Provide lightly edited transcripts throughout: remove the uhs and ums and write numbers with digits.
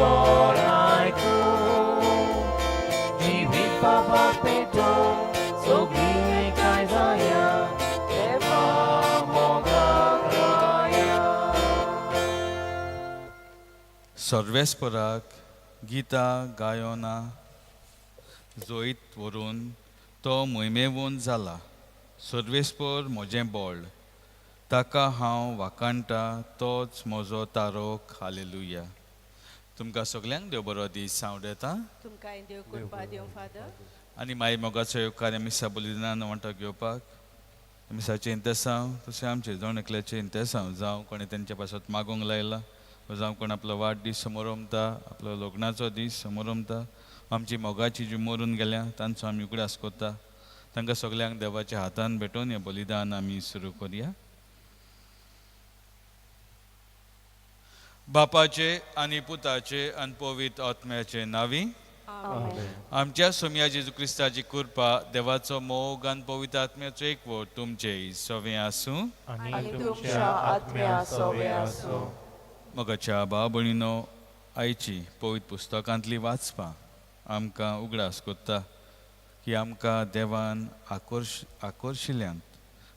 स्वर आयकूं जिवीत बाबा पेटोवंक सगळीं एकाय जाया देवा मोगाक राया. सर्वेस्पराक गितां गायना जैत व्हरून तो मोहिमेवंत जाला. सर्वेस्पर म्हजें बळ, ताका हांव वाखाणटा, तोच म्हजो तारोक. हालेलुया. तुमकां सगल्यांक देव बरो दीस हांव दिता. तुमकांय देव कृपा दिवं फादर. आनी माई मोगाचो येवकार मिसा बलिदानान वांटो घेवपाक मिसाचें इंतेसांव तशें आमचें जण एकल्याचें इंतेसांव, जावं कोणें तेंच्या पासत मागूंक लायला, जावं कोण आपलो वाडदीस समोरमता, आपलो लग्नाचो दीस समोरमता, आमची मोगाची जी मरून गेल्या तांचो आमी उगडास करता. तांकां सगल्यांक देवाच्या हातान भेटोवन हें बलिदान आमी सुरू करुया. बापाचे आनी पुताचे आनी पवित्र आत्म्याचे नांवी. आमच्या सोमया जेजू क्रिस्ताची कृपा, देवाचो मोग आनी पवित्र आत्म्याचो एकवट तुमचे सवें आसूं. आनी तुमच्या आत्म्या सवें आसूं. मोगाच्या भाव भयणीनो, आयची पवित्र पुस्तकांतली वाचपां आमकां उगडास करता की आमकां देवान आकर्शिल्यांत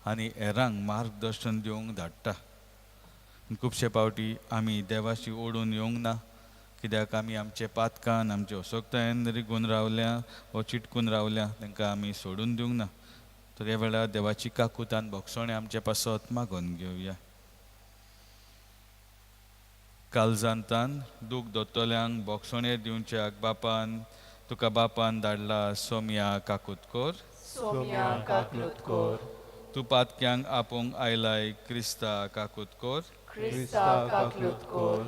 आनी हेरांक मार्गदर्शन दिवंक धाडटा. खुबशे फावटी आमी देवाशी ओडून येवंक ना, कित्याक आमी आमचे पातकान आमचे असक्तायेन रिगून रावल्या वो चिटकून रावल्या, तांकां आमी सोडून दिवंक ना. तर ह्या वेळार देवाची काकुतान भोगसणें आमचे पासत मागून घेवया. कालजांतान दूख दोतोल्यांक भोगसणें दिवच्याक बापान तुका बापान धाडला. सोमया काकूत कर. सोम्या काकूत कर. तूं पातक्यांक आपोवंक आयलाय क्रिस्ता काकूत कर. क्रिस्ता काकूत कर.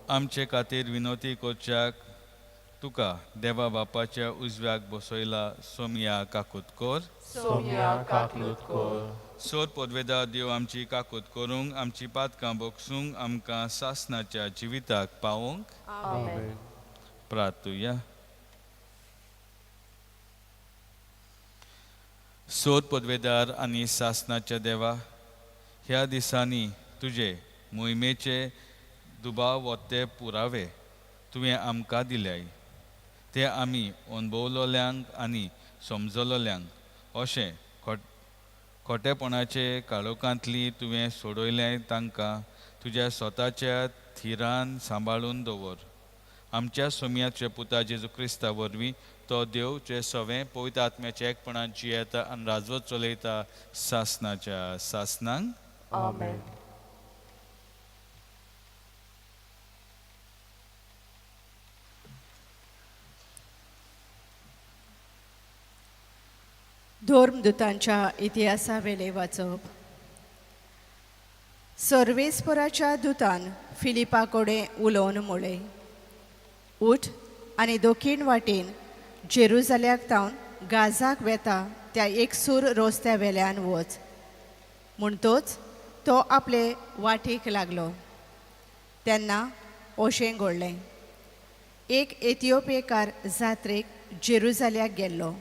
आमचे खातीर विनोती करच्याक तुका देवा बापाच्या उजव्याक बसयला. सोमया काकूत कर. सोम्या काकूत कर. सोर पदवेदा देव आमची काकूत करूंक, आमची पातकां बोगसूंक, आमकां सासनाच्या जिविताक पावोवंक. आमेन. प्रार्थुया. सोद पदवेदार आनी सासनाच्या देवा, ह्या दिसांनी तुजे मोहिमेचे दुबाव वो ते पुरावे तुवें आमकां दिल्याय, ते आमी अणभवलोल्यांक आनी समजलोल्यांक अशें खोटेपणाचे काळोखांतली तुवें सोडयल्याय तांकां तुज्या स्वताच्या थिरान सांबाळून दवर. आमच्या सोमयाचे पुता जेजू क्रिस्ता वरवीं तो देव जे सवें पवित्र आत्म्याच्या एकपणान जियेता आनी राजवत चलयता सासनाच्या सासनांक. आमेन. धर्मदूतांच्या इतिहासावेले वाचप. सर्वेस्पराच्या दुतान फिलिपा कडेन उलोवन म्हळें, उठ आनी दक्षिण वाटेन जेरुजाल्याक तावन गाजाक वेता त्या एकसूर रस्त्या वेल्यान वच. म्हणटोच तो आपले वाटेक लागलो. तेन्ना अशें घडलें, एक एथिओपियेकार जात्रेक जेरुजाल्याक गेल्लो.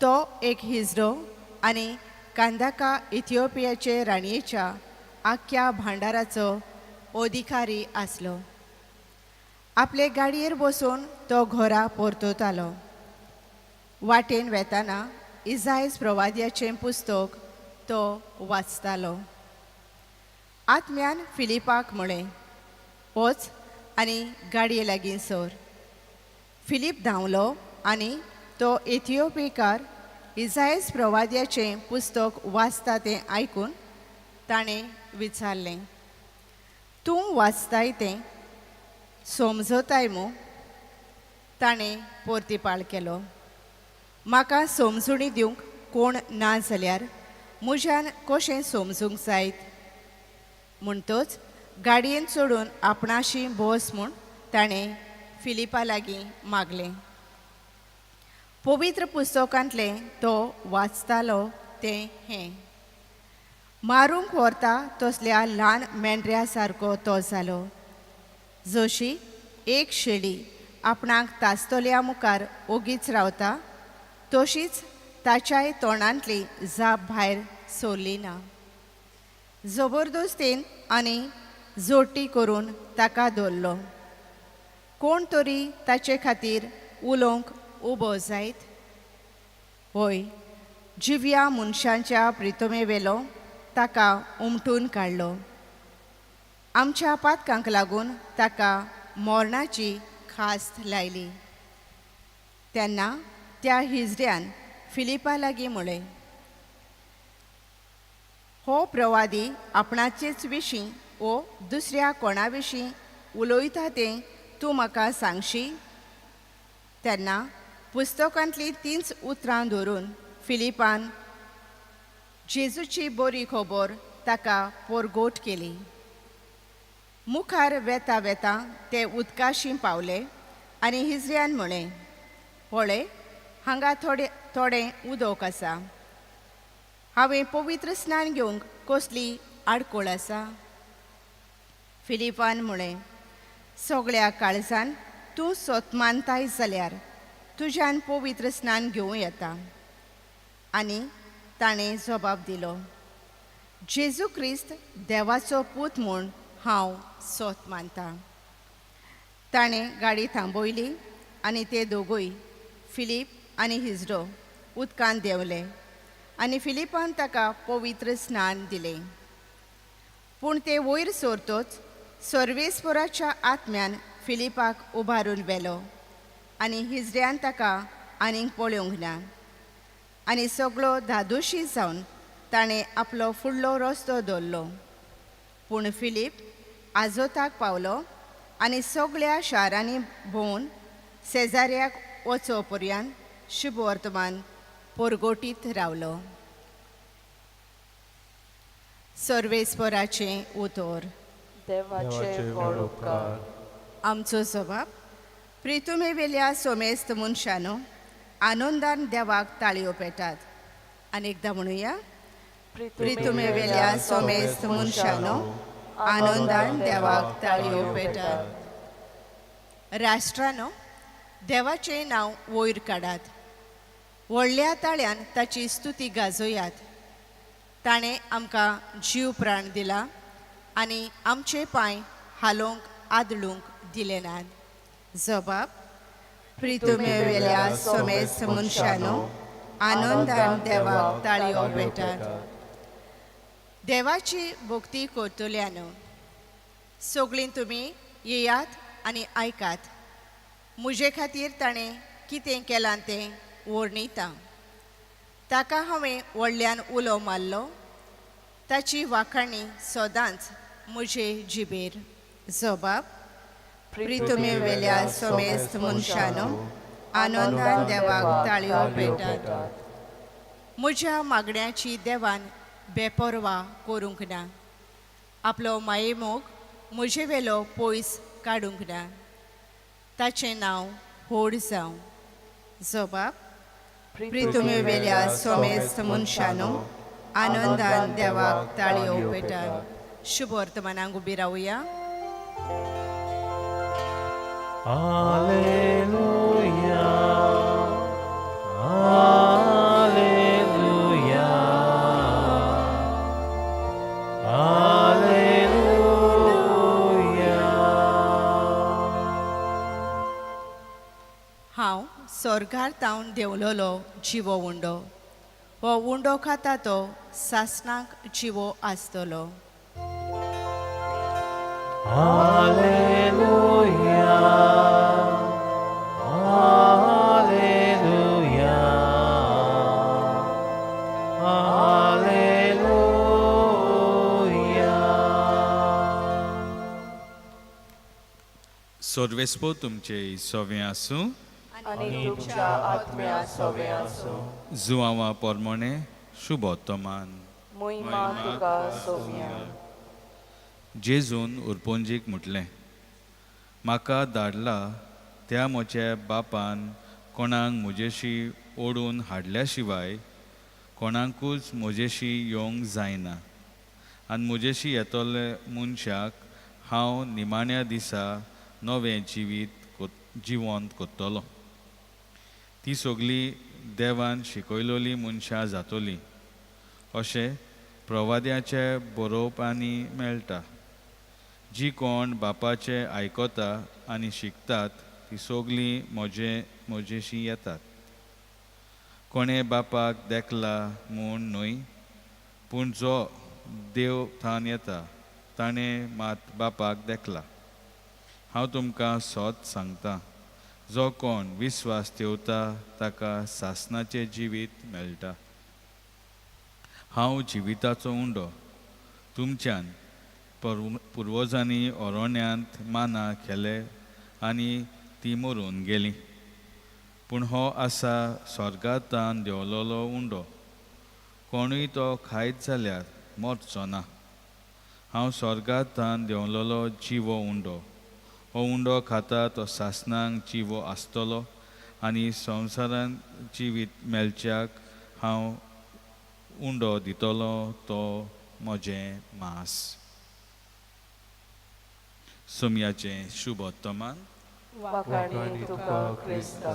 तो एक हिजडो आनी कांदाका इथिओपियाचे राणयेच्या आख्ख्या भांडाराचो अधिकारी आसलो. आपले गाडयेर बसून तो घरा परततालो. वाटेन वेताना इजायज प्रवाद्याचें पुस्तक तो वाचतालो. आत्म्यान फिलिपाक म्हळें, वच आनी गाडये लागीं सर. फिलीप धांवलो आनी तो एथिओपियेकार इजायज प्रवाद्याचें पुस्तक वाचता तें आयकून ताणें विचारलें, तूं वाचताय तें समजताय मू? ताणें पोर्तिपाळ केलो, म्हाका समजूणी दिवंक कोण ना जाल्यार म्हज्यान कशें समजूंक जायत? म्हणटच गाडयेन चडून आपणाशी बस म्हूण ताणें फिलिपा लागीं मागलें. पवित्र पुस्तकांतलें तो वाचतालो तें हें, मारूंक व्हरता तसल्या ल्हान मेंढऱ्या सारको तो जालो. जशी एक शेळी आपणाक तासतल्या मुखार ओगीच रावता तशीच ताच्याय तोंडांतली जाप भायर सरली ना. जबरदस्तीन आनी जोटी करून ताका धरलो. कोण तरी ताचे खातीर उलोवंक उबो जायत? होय, जिव्या मनशांच्या प्रितमेवेलो ताका उमटून काडलो. आमच्या पातकांक लागून ताका मरणाची खास्त लायली. तेन्ना त्या हिजड्यान फिलिपा लागीं म्हळें, हो प्रवादी आपणाचेच विशीं वो दुसऱ्या कोणा विशीं उलयता तें तूं म्हाका सांगशी? तेन्ना पुस्तकांतलीं तींच उतरां धरून फिलिपान जेजूची बरी खबर ताका पोरगोट केली. मुखार वेता वेता ते उदकाशी पावले आनी हिजऱ्यान म्हळें, पळय, हांगा थोडे थोडें उदक आसा. हांवें पवित्र स्नान घेवंक कसली आडखळ आसा? फिलिपान म्हळें, सगळ्या काळजान तूं सोत मानताय जाल्यार तुज्यान पवित्र स्नान घेवं येता. आनी ताणें जबाब दिलो, जेजू क्रिस्त देवाचो पूत म्हूण हांव सोत मानतां. ताणें गाडी थांबयली आनी ते दोगूय, फिलीप आनी हिजडो, उदकांत देंवले आनी फिलिपान ताका पवित्र स्नान दिलें. पूण ते वयर सरतोच सर्वेस्पराच्या आत्म्यान फिलिपाक उबारून व्हेलो आनी हिजड्यान ताका आनीक पळोवंक ना. आनी सगळो धादोशी जावन ताणें आपलो फुडलो रस्तो दवरलो. पूण फिलीप आजोताक पावलो आनी सगळ्या शारांनी भोंवन शेजाऱ्याक वचो पर्यंत शुभवर्तमान पोरगोटीत रावलो. सर्वेस्पराचें उतर. देवाचे व्हड उपकार. आमचो जबाब. प्रितुमेवेल्या सोमेस्त मनशानो, आनंदान देवाक ताळयो पेटात. आनी एकदां म्हणुया, प्रितुमेवेल्या सोमेस्त मनशानो, आनंदान देवाक ताळयो पेटात. राष्ट्रानो, देवाचें नांव वयर काडात. व्हडल्या ताळ्यान ताची स्तुती गाजोयात. ताणें आमकां जीव प्राण दिला आनी आमचे पांय हालोवंक आदळूंक दिले नात. जबाब. प्रितुमेवेल्या सोमेस्त मनशानो, आनंदान देवाक ताळयो पेटात. देवाची भक्ती करतल्यानो, सगळीं तुमी येयात आनी आयकात. म्हजे खातीर ताणें कितें केलां तें वर्णिता. ताका हांवें व्हडल्यान उलो मारलो. ताची वाखाणी सदांच म्हजे जिबेर. जबाब. प्रितुमेवेल्या सोमेस्त मनशानो, आनंदान देवाक ताळयो पेटात. म्हज्या मागण्याची देवान बेपर्वा करूंक ना. आपलो मायेमोग म्हजे वेलो पयस काडूंक ना. ताचें नांव व्हड जावं. जबाब. प्रितुमेवेल्या सोमेस्त मनशानो, आनंदान देवाक ताळयो पेटात. शुभ वर्तमानाक उबी रावया. Alleluia, Alleluia, Alleluia. हांव स्वर्गार तावन देंवलोलो जिवो उंडो. हो उंडो खाता तो सासणाक जिवो आसतलो. Alleluia, Alleluia, Alleluia. सर्वेस्पो तुमचे सोवें आसूं. आनी तुमच्या आत्म्या सोवे आसूं. जुआंवा पोरमोणे शुभोत्तमान. मोहिमा तुका सोव्या. जेजून उरपोंजीक म्हटलें, म्हाका धाडला त्या म्हज्या बापान कोणाक म्हजेशी ओडून हाडल्या शिवाय कोणाकूच म्हजेशी येवंक जायना. आनी म्हजेशी येतले मनशाक हांव निमाण्या दिसा नवें जिवीत जिवंत करतलो. ती सगळी देवान शिकयलोली मनशां जातली अशें प्रवाद्याच्या बरोवपांनी मेळटा. जी कोण बापाचे आयकता आनी शिकतात ती सगळीं म्हजेशी येतात. कोणें बापाक देखला म्हूण न्हय, पूण जो देव थावन येता ताणें मात बापाक देखला. हांव तुमकां सोद सांगता, जो कोण विस्वास ठेवता ताका सासणाचें जिवीत मेळटा. हांव जिविताचो उंडो. तुमच्यान पुर्वजांनी ओरोण्यांत माना केले आनी ती मरून गेली. पूण हो आसा स्वर्गांतान देंवलोलो उंडो. कोणूय तो खायत जाल्यार मरचो ना. हांव स्वर्गांतान देंवलोलो जिवो उंडो. हो उंडो खाता तो सासणांक जिवो आसतलो आनी संवसारान जिवीत मेळच्याक हांव उंडो दितलो तो म्हजें मांस. सोमयाचें शुभोत्तमान. वाखाणी तुका क्रिस्ता.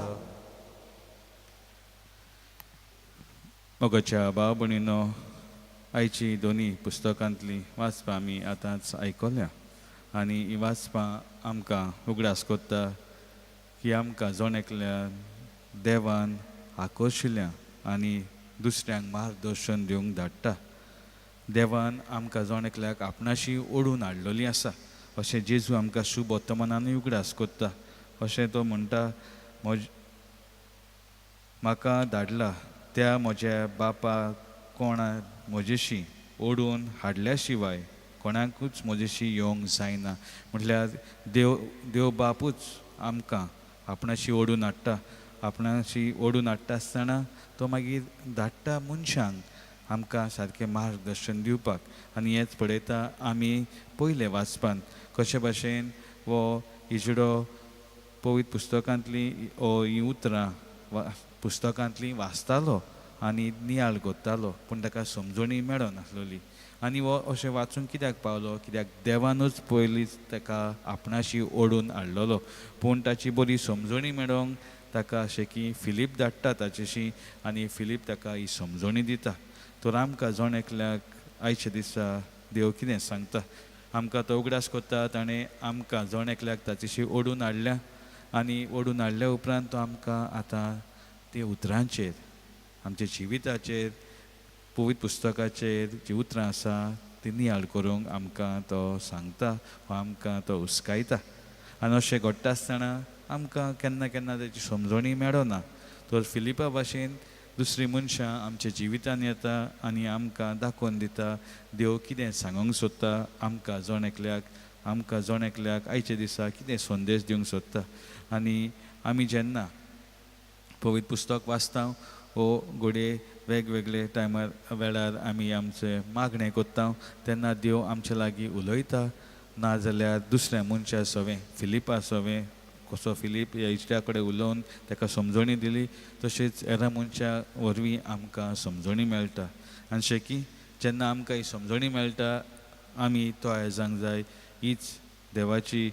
मोगाच्या भाव भयणीनो, आयची दोनी पुस्तकांतलीं वाचपां आमी आतांच आयकल्या आनी ही वाचपां आमकां उगडास कोत्ता की आमकां जण एकल्या देवान आकर्शिल्या आनी दुसऱ्यांक मार्गदर्शन दिवंक धाडटा. देवान आमकां जण एकल्याक आपणाशी ओडून हाडलेली आसा अशें जेजू आमकां शुभ वर्तमानानूय उगडास कोत्ता. अशें तो म्हणटा, म्हाका धाडला त्या म्हज्या बापा कोणा म्हजेशी ओडून हाडल्या शिवाय कोणाकूच म्हजेशी येवंक जायना. म्हटल्यार देव बापूच आमकां आपणाशी ओडून हाडटा. आपणाशी ओडून हाडटा आसतना तो मागीर धाडटा मनशांक आमकां सारकें मार्गदर्शन दिवपाक. आनी हेंच पळयता आमी पयलें वाचपान कशे भाशेन हो इजडो पवित्र पुस्तकांतलीं हीं उतरां पुस्तकांतलीं वाचतालो आनी नियाळ कोत्तालो, पूण ताका समजणी मेळनासलेली. आनी हो अशें वाचूंक कित्याक पावलो? कित्याक देवानूच पयलींच ताका आपणाशी ओडून हाडलेलो. पूण ताची बरी समजणी मेळोंक ताका अशें की फिलीप धाडटा ताचेशी आनी फिलीप ताका ही समजणी दिता. तर आमकां जण एकल्याक आयच्या दिसा देव कितें सांगता, आमकां तो उगडास कोत्ता. ताणें आमकां जण एकल्याक ताचेशी ओडून हाडल्या आनी ओडून हाडल्या उपरांत तो आमकां आतां ते उतरांचेर, आमच्या जिविताचेर, पवित्र पुस्तकाचेर जी उतरां आसा ती नियाळ करूंक आमकां तो सांगता वा आमकां तो हुस्कायता. आनी अशें घडटा आसतना आमकां केन्ना केन्ना तेची समजणी मेळना. तर फिलिपा भाशेन दुसरीं मनशां आमच्या जिवितान येता आनी आमकां दाखोवन दिता देव कितें सांगूंक सोदता आमकां जण एकल्याक, आमकां जण एकल्याक आयच्या दिसा कितें संदेश दिवंक सोदता. आनी आमी जेन्ना पवित्र पुस्तक वाचता वो घडये वेगवेगळे टायमार वेळार आमी आमचें मागणें कोत्ता तेन्ना देव आमचे लागीं उलयता. नाजाल्यार दुसऱ्या मनशा सवें, फिलिपा सवें, कसो फिलीप ह्या इश्टा कडेन उलोवन ताका समजणी दिली तशेंच हेरां मनशां वरवीं आमकां समजणी मेळटा. आनी शेकी जेन्ना आमकां ही समजणी मेळटा आमी तो आयजांक जाय हीच देवाची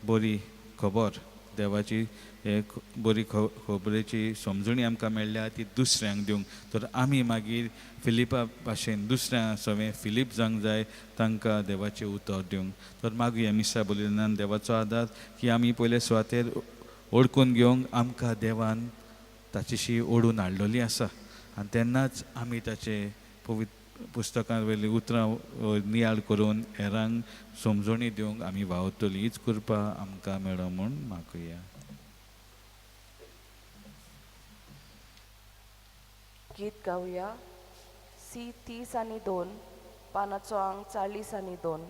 बरी खबर, देवाची एक बरी खबरेची समजणी आमकां मेळ्ळ्या ती दुसऱ्यांक दिवंक. तर आमी मागीर फिलिपा भाशेन दुसऱ्यां सवें फिलीप जावंक जाय तांकां देवाचें उतर दिवंक. तर मागूया मिसा बलिदानान देवाचो आदार की आमी पयले सुवातेर ओळखून घेवंक आमकां देवान ताचेशी ओडून हाडलेली आसा आनी तेन्नाच आमी ताचे पवित्र पुस्तकां वयलीं उतरां नियाळ करून हेरांक समजणी दिवंक आमी वावुरतलीं. हीच कृपा आमकां मेळो म्हूण मागुया. गीत गावया. सी 30 आनी 2, पानाचो आंक 40 आनी 2,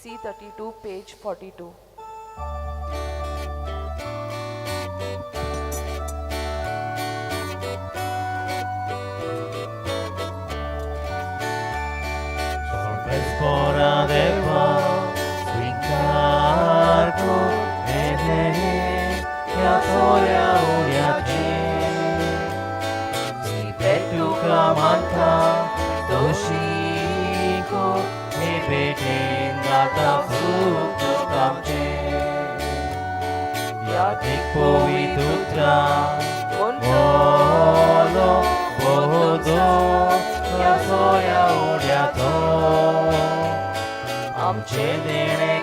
सी 32 पेज 42. आमचे देणे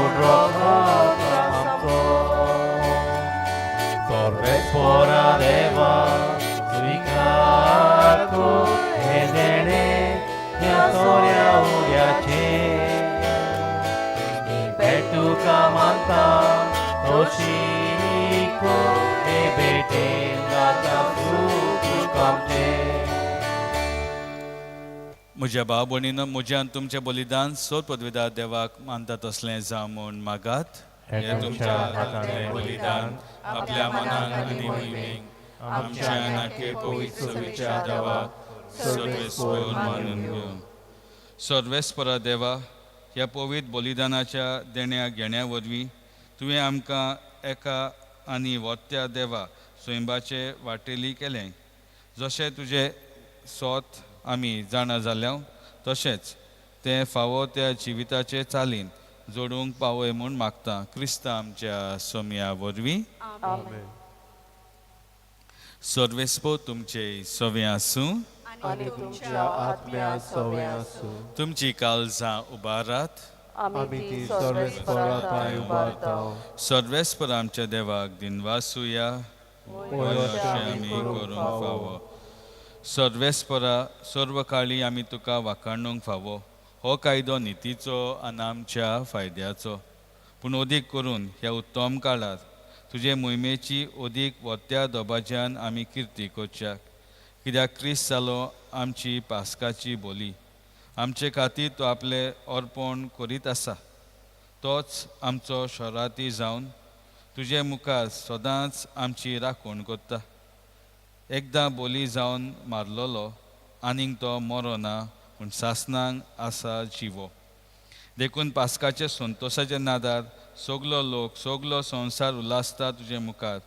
कूड रोगत आमचो. सर्वेस्परा देवा स्वीकार कर हें देणें ह्या सोऱ्या उड्याचें. भेट तुका मानता तशी कर हे भेटेन जाता सुख आमचें. म्हज्या भाव भयणीनो, म्हजें आनी तुमचें बलिदान सोद पदवीदार देवाक मानता तसलें जावं म्हूण मागात. हें तुमच्या हातांतलें बलिदान आपल्या मनाक आनी मोहिमेक आमच्या नाके पवित्र सविच्या देवाक सर्वेस्पर मानून घेवं. सर्वेस्परा देवा, ह्या पवित्र बलिदानाच्या देण्या घेण्या वरवीं तुवें आमकां एका आनी वत्या देवा स्वयंबाचे वाटेली केलें. जशें तुजें सोत आमी जाणा जाल्या, तशेंच तें फावो त्या जिविताचे चालीन जोडूंक पावय म्हूण मागता, क्रिस्ता आमच्या सोमया वरवीं. आमेन. सर्वेस्पो तुमचे सवे आसूं. आनी तुमच्या आत्म्या सवे आसूं. तुमची काळजां उबारात. आमी ती सर्वेस्परा थंय उबारता. सर्वेस्पर आमच्या देवाक दिनवासुया, वय अशें आमी करूंक फावो. सर्वेस्परा, सर्व काळी आमी तुका वाखाणूंक फावो. हो कायदो नितीचो आनी आमच्या फायद्याचो, पूण अदीक करून ह्या उत्तम काळार तुजे मोहिमेची अदीक वत्या दबाज्यान आमी किर्ती करच्याक, कित्याक क्रिस्त जालो आमची पास्काची बोली. आमचे खातीर तो आपलें अर्पण करीत आसा. तोच आमचो शराती जावन तुजे मुखार सदांच आमची राखण करता. एकदां बोली जावन मारलेलो, आनीक तो मरोना, पूण सासणांक आसा जिवो. देखून पास्काचे संतोशाच्या नादार सगलो लोक, सगलो संवसार उल्हासता तुजे मुखार.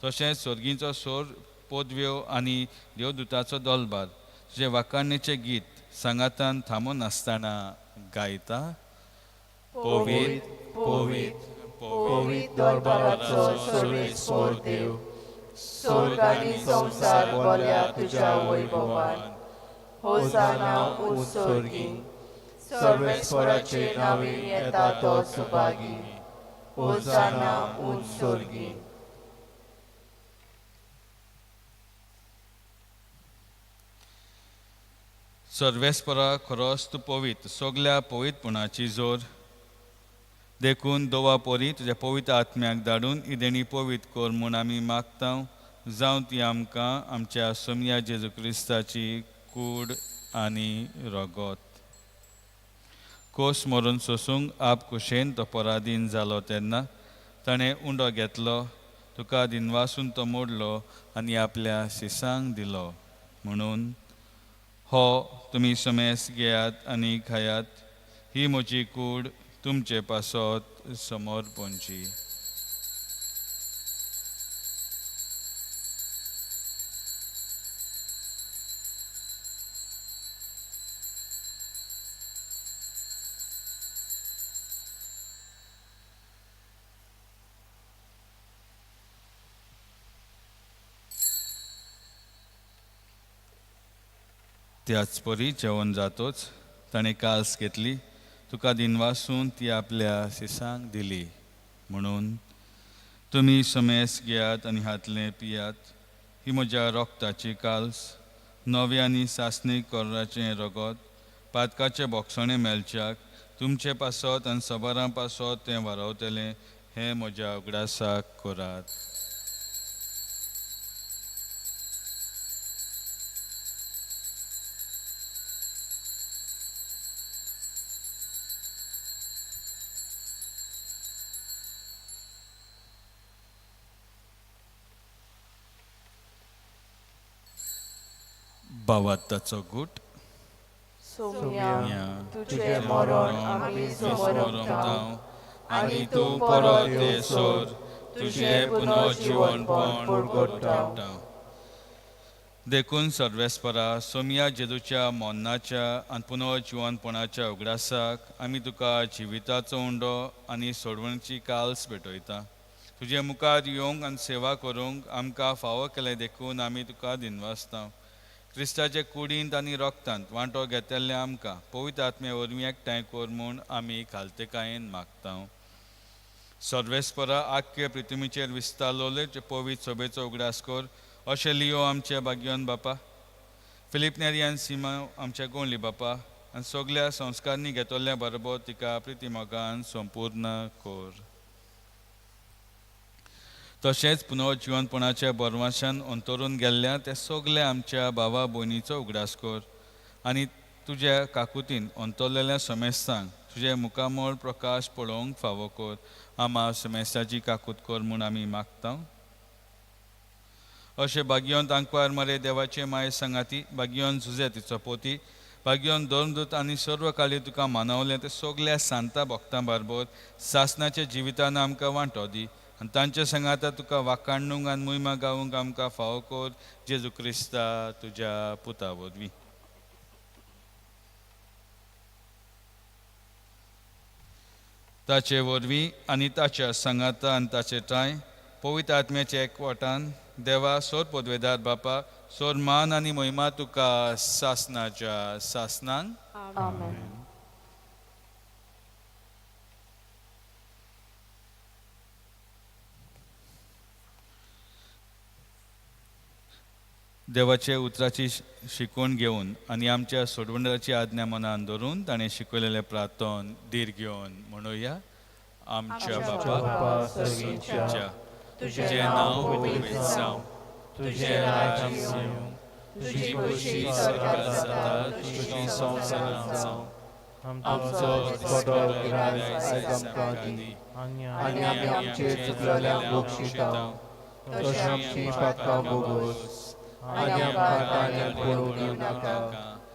तशेंच सर्गीचो सोर पदव्यो आनी देवदूताचो दलबार तुजे वाखाणणेचें गीत सांगातान थांबून नासतना गायता: पवित्र, पवित्र, पवित्र दरबाराचो सर्वेस्पर देव, स्वर्ग आनी संवसार भरल्या तुज्या वैभवान. होसाना उंच स्वर्गी. सर्वेस्पराचे नांवी येता तो सुभागी. होसाना उंच स्वर्गी. सर्वेस्परा, खरोच तूं पवित्र, सगल्या पवित्रपणाची जोर. देखून दोवा पोरी तुज्या पवित्र आत्म्याक धाडून ही देणी पवित्र कर म्हूण आमी मागता, जावं ती आमकां आमच्या सोमया जेजू क्रिस्ताची कूड आनी रगत. कोस मरून सोसूंक आप कुशेन तो पराधीन जालो तेन्ना ताणें उंडो घेतलो, तुका दिनवासून तो मोडलो आनी आपल्या शिसांक दिलो, म्हणून: "हो तुमी समेस घेयात आनी खायात. ही म्हजी कूड तुमचे पासत समर्पणची." त्याच परी जेवण जातोच ताणें काल्स घेतली, तुका दिनवासून ती आपल्या शिसांक दिली, म्हणून: "तुमी समेस घेयात आनी हातलें पियात. ही म्हज्या रोगताची काल्स, नवें आनी सासणीक कोराचें रगत. पातकाचें बोगसणें मेळच्याक तुमचे पासत आनी सबारां पासत तें वारवतलें. हें म्हज्या उगडासाक करात." भावार्थाचो गूट. सोम्या, तुजें तुजें मरण आमी समरमता आनी तूं परत येसर तुजें पुनर्जीवनपण परगट्टा. देखून सर्वेस्परा, सोमया जेजूच्या मरणाच्या आनी पुनर्जिवनपणाच्या उगडासाक आमी तुका जिविताचो उंडो आनी सोडवणची काल्स भेटयता. तुजे मुखार येवंक आनी सेवा करूंक आमकां फावो केलें देखून आमी तुका दिनवासता. क्रिस्ताचे कुडींत आनी रोगतांत वांटो घेतले आमकां पवित्र आत्म्या वरवीं एकठांय कर म्हूण आमी खालतेकायेन मागता. सर्वेस्परा आख्खे पृथ्वीचेर विस्तारलोले जे पवित्र सभेचो उगडास कर अशें लियो आमच्या भाग्यवन बापा फिलीप नेरी आनी सीमा आमच्या गोंडली बापा आनी सगल्या संस्कारांनी घेतल्या बरोबर तिका प्रिती मोगान संपूर्ण कर. तशेंच पुनर्जिवनपणाच्या बरवाशान अंतरून गेल्ल्या त्या सगल्या आमच्या भावा भयणीचो उगडास कर आनी तुज्या काकुतीन अंतरलेल्या समेस्तांक तुजें मुखामळ प्रकाश पळोवंक फावो कर. आमा समेस्ताची काकूत कर म्हूण आमी मागता. अशें भाग्यवंत आंकवार मरे देवाचे माये सांगाती भाग्यवंत जुजे तिचो पोती भाग्यवंत धर्मदूत आनी सर्व काली तुका मानवलें ते सगल्या सांता भक्तां बारबोर सासनाच्या जिवितान आमकां वांटो दी आनी तांच्या सांगाता तुका वाखाणूंक आनी मुयमा गावूंक आमकां फावो कर जेजू क्रिस्ता तुज्या पुता वरवीं. ताचे वरवीं आनी ताच्या सांगाता आनी ताचे ठांय पवित्र आत्म्याच्या एकवटान देवा सोर पदवेदार बापा सोर मान आनी महिमा तुका सासनाच्या सासनांक. आमेन. देवाचे उतराची शिकवण घेवन आनी आमच्या सोडवणदाराची आज्ञा मनान धरून ताणें शिकयलेलें प्रार्थन धीर घेवन म्हणुया. आमच्या बापा सर्गीच्या, तुजें नांव पवित्र जावं, तुजें राज्य येवं, तुजी खोशी स्वर्गात जाता तशी संवसारांत जावं. आमचो दिसपडो ग्रास आयज आमकां दी आनी आमी आमचे चुकलेल्यांक बक्षिता तशें आमची पातकां भोगोस आनी आमकां ताण्याक पडूंक दिवं नाका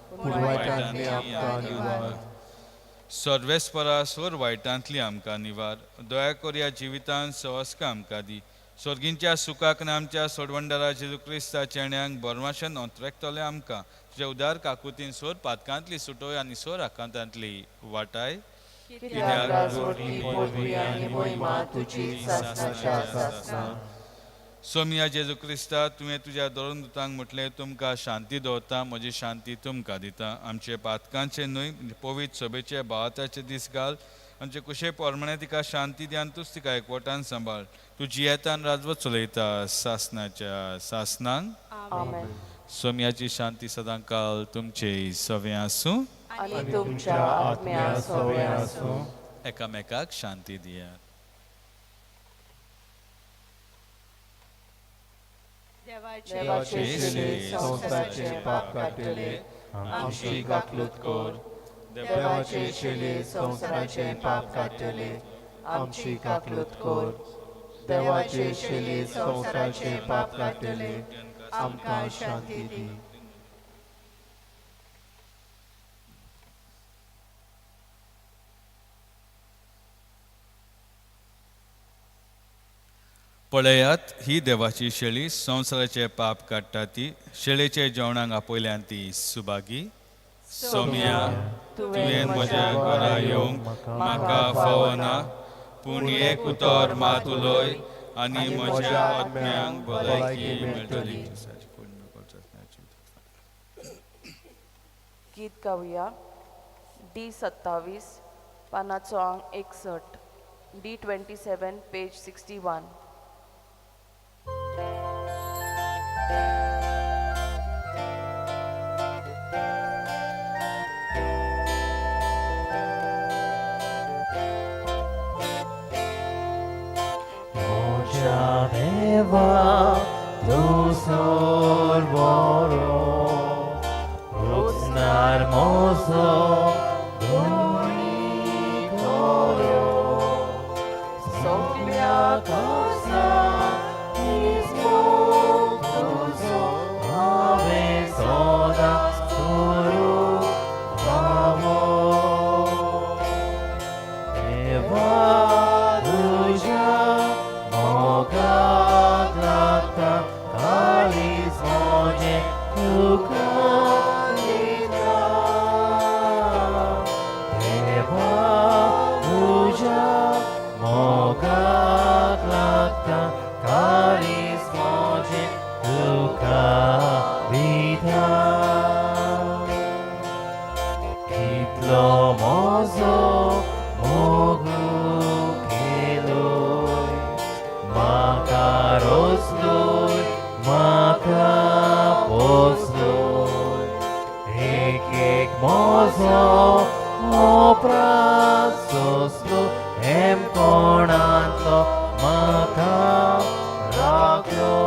पूण वायटांतली आमकां निवार. सर्वेस्परा सोर वायटांतली आमकां निवार. दया करया जिवितान सवस्का आमकां दी. स्वर्गींच्या सुखाक आनी आमच्या सोडवणदारा जेजू क्रिस्ताच्या चेण्यांक बरमाशेन अंतरेकतले आमकां तुज्या उदार काकुतीन सोर पातकांतली सुटोय आनी सोर आकांतांतली वाटाय. कित्याक राजवटी पदवी आनी महिमा तुजी सासनाच्या सासनाक. सोमिया जेजू क्रिस्ता तुवें तुज्या धर्मदूतांक म्हटलें तुमकां शांती दवरता म्हजी शांती तुमकां दिता. आमचे पातकांचे न्हय पवित्र सभेचे भावाताचे दीस घाल आमचे कुशे प्रमाणे तिका शांती दी आनी तूच तिका एकवटान सांबाळ. तूं जियेतान राजवत चलयता सासनाच्या सासनांक. आमेन. सोमियाची शांती सदां काल तुमचे सवें आसूं आनी तुमच्या आत्म्या सवें आसूं. एकामेकाक शांती दियात. देवाचे शिले संवसाराचे पाप काडटले आमची काकलूत कर. देवाचे शिले संवसाराचे पाप काडटले आमची काकलूत कर. देवाचे शिले संवसाराचे पाप काडटले आमकां शांती दी. पळयात ही देवाची शेळी संवसाराचे पाप काडटा ती शेळेचे जेवणाक आपयल्यान ती सुभागी. सोमिया तुवें म्हज्या घरा येवंक म्हाका फावना पूण एक उतर मात उलय आनी म्हज्या आत्म्यांक भलायकी मेळटली. गीत गावया डी 27 पानाचो आंग 61 डी 27 पेज 61. म्हज्या देवा तूं सर्वरो रुचणार म्हजो धुणी करो सगल्या कासा तुजो हांवें सदांच करूं फावो. देवा तुज्या मोगाक लागता काळीज म्हजें तुका दिता. देवा तुज्या मोगाक लागता काळीज म्हजें तुका दिता. कितलो म्हजो मोग सोसलो हेमकोणांतलो म्हाका राखलो.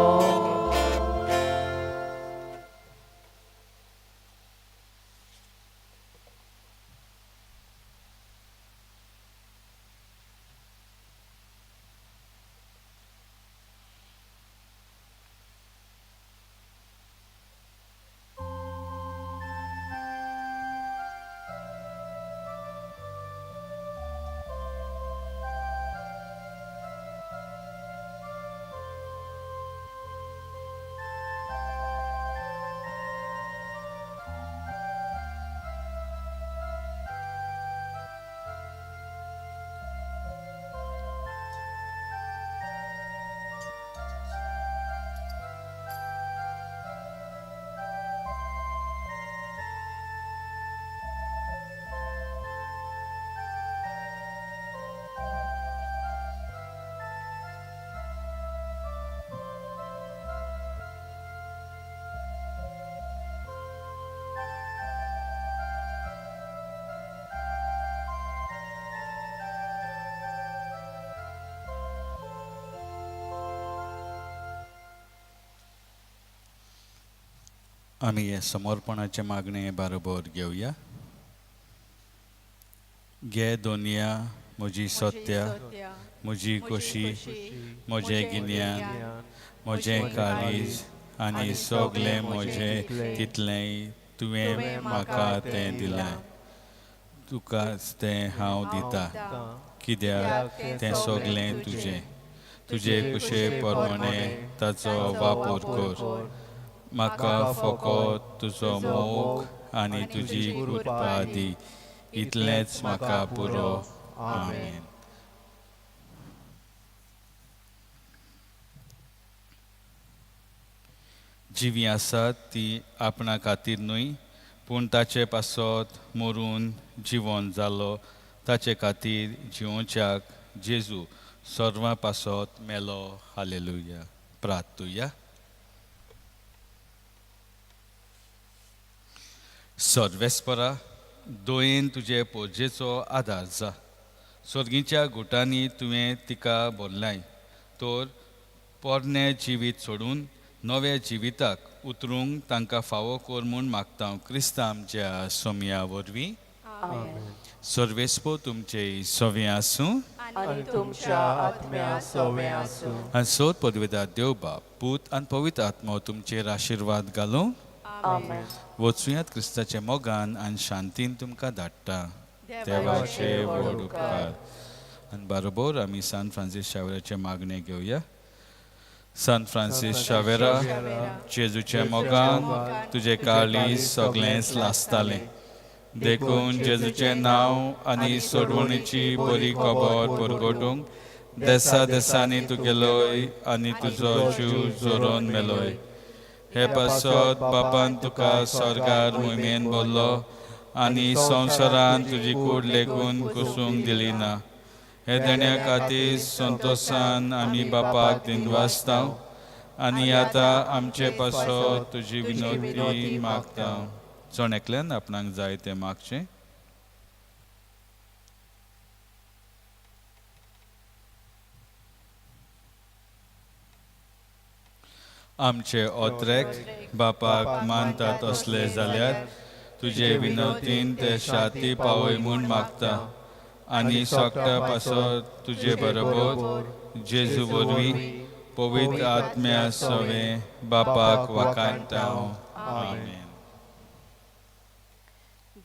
आमी हे समर्पणाचे मागणे बरोबर घेवया. घे दोनया म्हजी सत्या, म्हजी खोशी, म्हजें गिन्यान, म्हजें काळीज आनी सगळें म्हजें तितलेंय तुवें म्हाका तें दिलें, तुकाच तें हांव दिता, कित्याक तें सगळें तुजें. तुजे कुशे प्रमाणे ताचो वापर कर. म्हाका फकत तुजो मोग आनी तुजी कृपा दी, इतलेंच म्हाका पुरो. आमेन. जिवीं आसात ती आपणा खातीर न्हय, पूण ताचे पासत मरून जिवन जालो ताचे खातीर जिवोवच्याक जेजू सर्वां पासत मेलो. हालेलुया. प्रार्थुया. सर्वेस्परा, दोयेन तुजे पोरजेचो आदार जा. सर्गीच्या गुटांनी तुवें तिका भरलाय, तर पोरणें जिवीत सोडून नव्या जिविताक उतरूंक तांकां फावो कर म्हूण मागता क्रिस्तांव आमच्या सोमया वरवीं. सर्वेस्पो तुमचे सवे आसूं आनी तुमच्या आत्म्या सवे आसूं. आनी सोद पदवेदार देव बाप, पूत आनी पवित्र आत्मो तुमचेर आशिर्वाद घालूं. आमेन. वचुयात क्रिस्ताच्या मोगान आनी शांतीन तुमकां धाडटा. देवाचे व्हड उपकार. आनी बरोबर आमी सान फ्रांसीस शावेराचें मागणें घेवया. सान फ्रांसीस शावेरा, जेजूच्या मोगान तुजें काळीज सगळेंच लासतालें, देखून जेजूचें नांव आनी सोडवणीची बरी खबर परगटूंक देसा देसांनी तूं गेलोय आनी तुजो जीव जोरोन मेलोय. हे पासत बापान तुका स्वर्गार मोहिमेन भरलो आनी संवसारान तुजी कूड लेगून कुसूंक दिली ना. हे देण्या खातीर संतोशान आमी बापाक दिनवासता आनी आतां आमचे पासत तुजी विनोती मागता. जण एकल्यान आपणाक जाय तें मागचें. आमचे ओत्रेक बापाक मानतात असले जाल्यार तुजे विनोतीन ते शाती पावय म्हूण मागता आनी सगळ्या पासत तुजे बरोबर जेजू वरवीं पवित्र आत्म्या सवे बापाक वाखाणता. आमेन.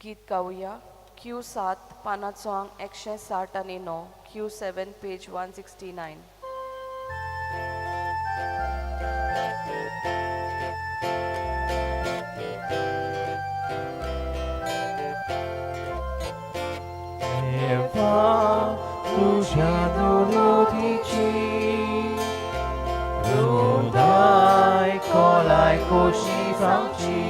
गीत गावया. क्यू 7 पानाचो आंक 169, Q 7 page 169. देवा तुझ्या दुरुतीची रुंदाय खोलाय खोशी सांगची,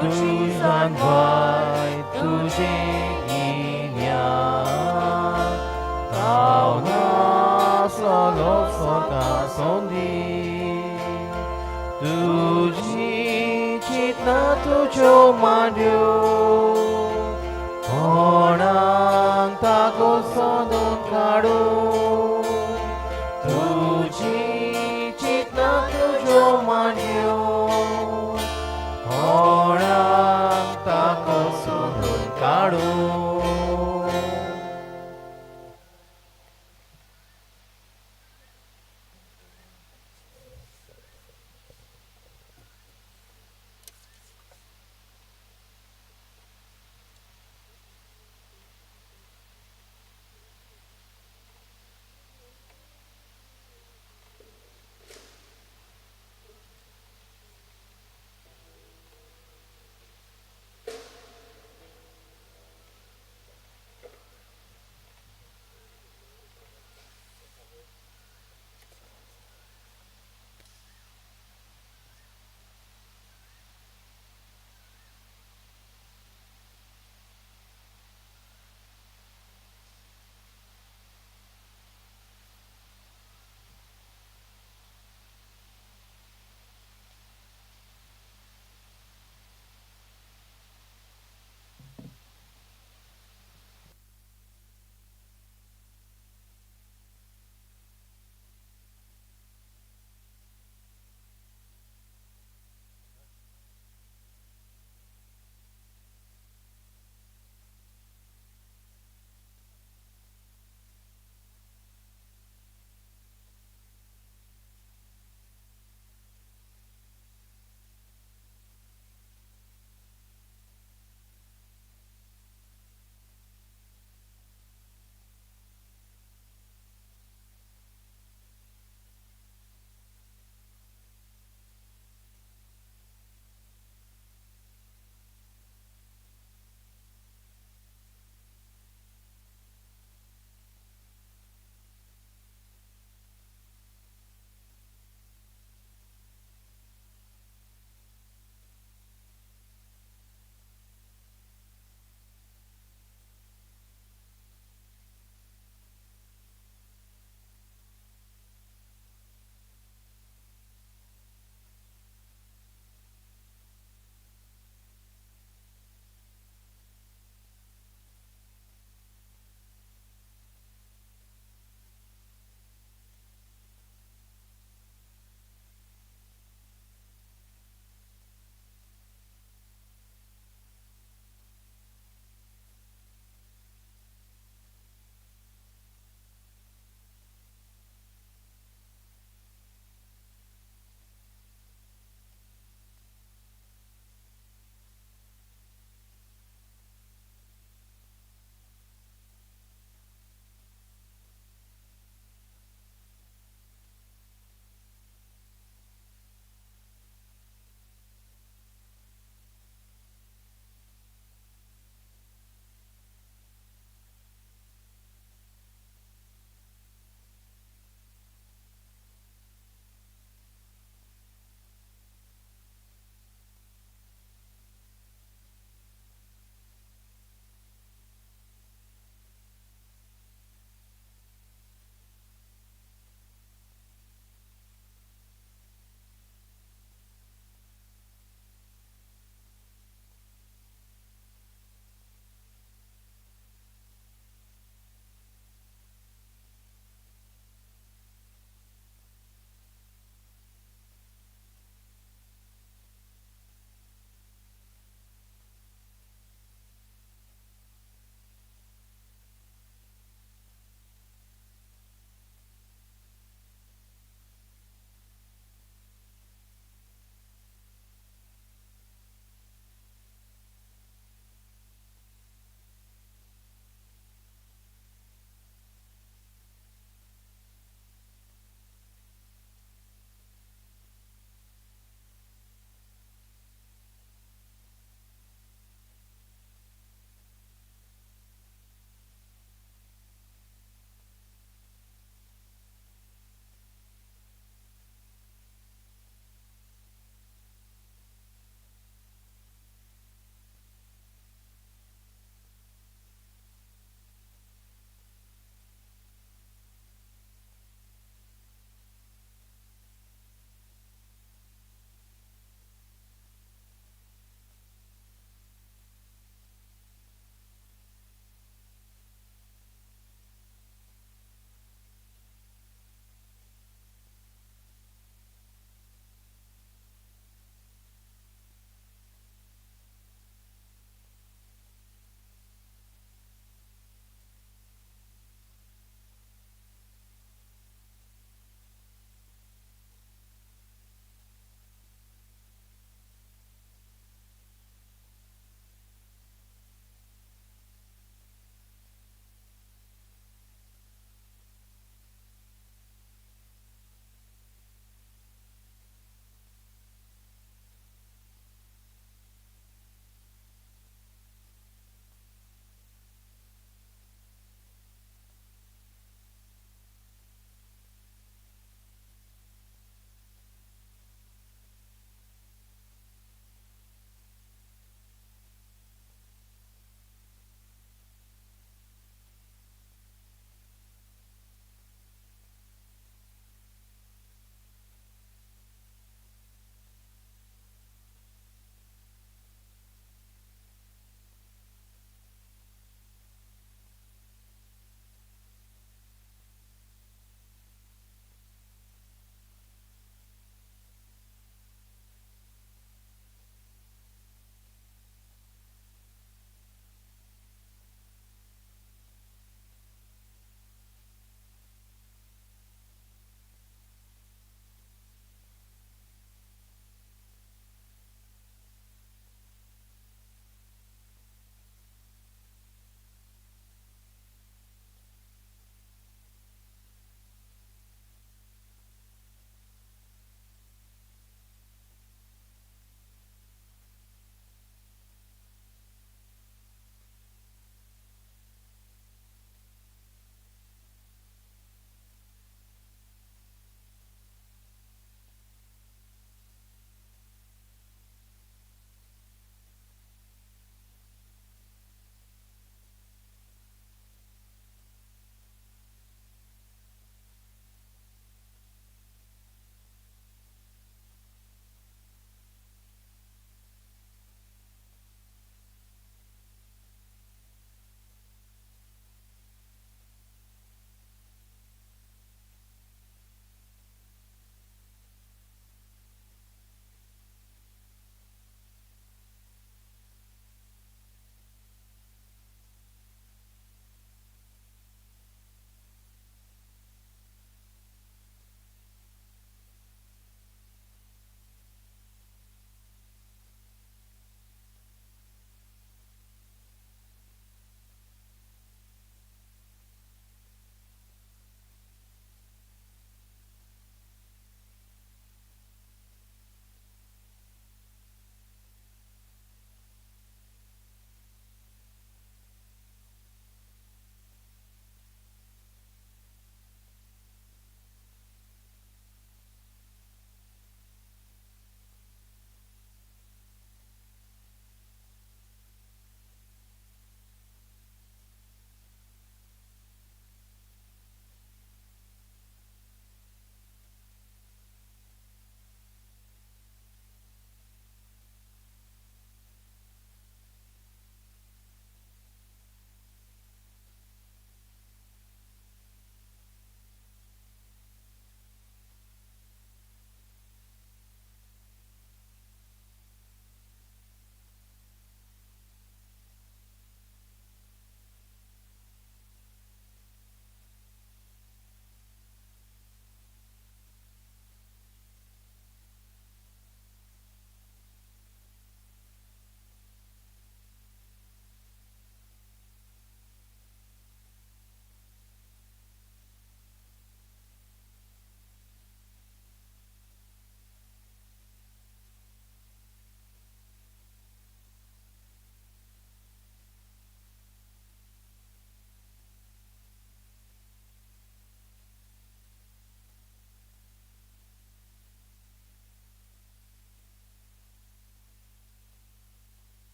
तुजी जाणवाय तुजें गिन्यान हांव नासलो स्वर्गा सोंदी, तुजी चिंतना तुज्यो मांड्यो कोणा काडूं तुजी चिंतना तुज्यो मांडयो कोणाक ताका सोदून काडूं.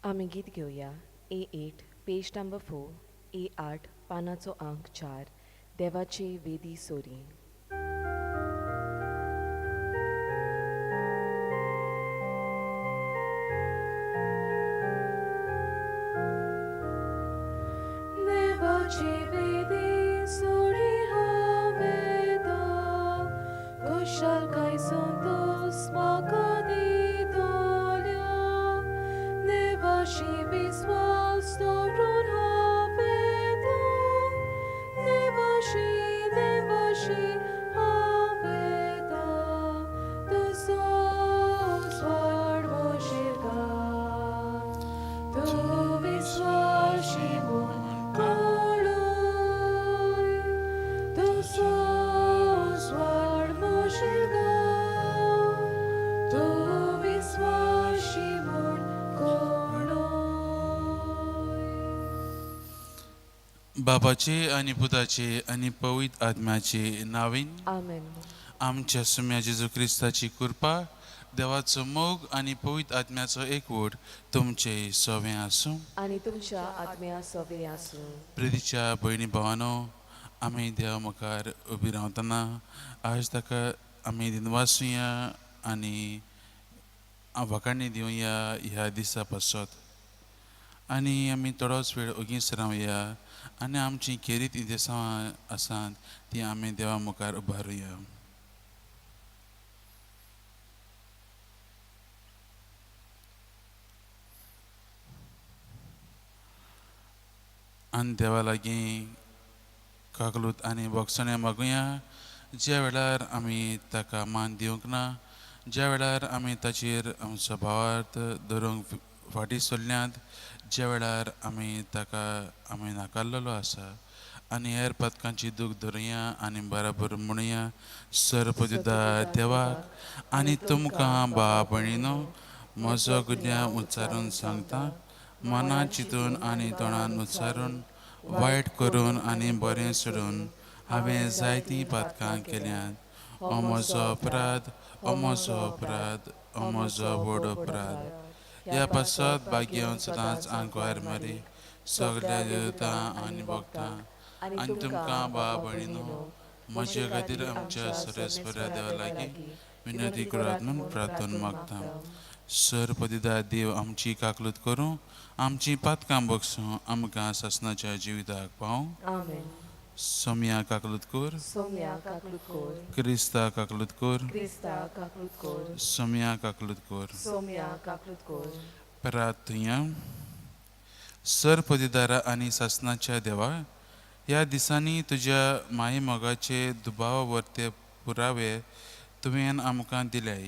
आमी गीत घेवया A8 page number 4, A8 पानाचो आंक 4, देवाचे वेदी सोरी. देवाचे वेदी सोरी हांवें खुशालकाय संतोस म्हाका दितल्या देवाशी विस्वास दवरून हांवें देवाशी देवाशी हांवें तुजोच वाडवशील गा तूं विस्वाशी म्हूण कोणूय तुजोच वाडवशील गा तूं विस्वाशी म्हूण कोणूय. बापाचे आनी पुताचे आनी पवित्र आत्म्याचे नावीन. आमेन. आमच्या सुम्या जेजू क्रिस्ताची कृपा, देवाचो मोग आनी पवित्र आत्म्याचो एकवट तुमचे सवें आसूं. आनी तुमच्या आत्म्या सवे आसूं. प्रितीच्या भयणी भावानो, आमी देवा मुखार उबी रावतना आज ताका आमी दिनवासुया आनी वखाणी दिवया ह्या दिसा पासत. आनी आमी थोडोच वेळ ओगीच रावया आनी आमची खेरीत इदेसांवां आसात ती आमी देवा मुखार उबारुया. आनी देवा लागीं काकलूत आनी भोगसणें मागुया ज्या वेळार आमी ताका मान दिवंक ना, ज्या वेळार आमी ताचेर आमचो भावार्थ धरूंक फाटीं सरल्यात, ज्या वेळार आमी ताका आमी नाकारलेलो आसा. आनी हेर पदकांची दूख धरुया आनी बराबर म्हणुया. सरपदिदा देवाक आनी तुमकां भाव भयणीनो म्हजो गुन्यांव उच्चारून सांगता. मनान चिंतून आनी तोंडान उच्चारून, वायट करून आनी बरें सोडून हांवें जायतीं पातकां केल्यांत. हो म्हजो अपराध, हो म्हजो अपराध, हो म्हजो व्हड अपराध. ह्या पासत भाग्य सदांच आंकवार मारी, सगल्या देवतां आनी भक्तां आनी तुमकां भाव भयणीनो म्हजे खातीर आमच्या सरेस्वरा देवा लागीं विनंती करात म्हूण प्रार्थना मागता. सरपदिदा देव आमची काकलूत करूं, आमची पातकां बगसूं, आमकां सासणाच्या जिविताक पावूं. आमेन. सोम्या काकलूत कर. सोम्या काकलूत कोर. क्रिस्ता काकलूत कर. क्रिस्ता काकलूत कोर. सोम्या काकलूत कर. सोम्या काकलूत कोर. प्रार्थुया. सरपदिदारा आनी सासणाच्या देवा, ह्या दिसांनी तुज्या मायेमोगाचे दुबावा वरते पुरावे तुवें आमकां दिल्याय,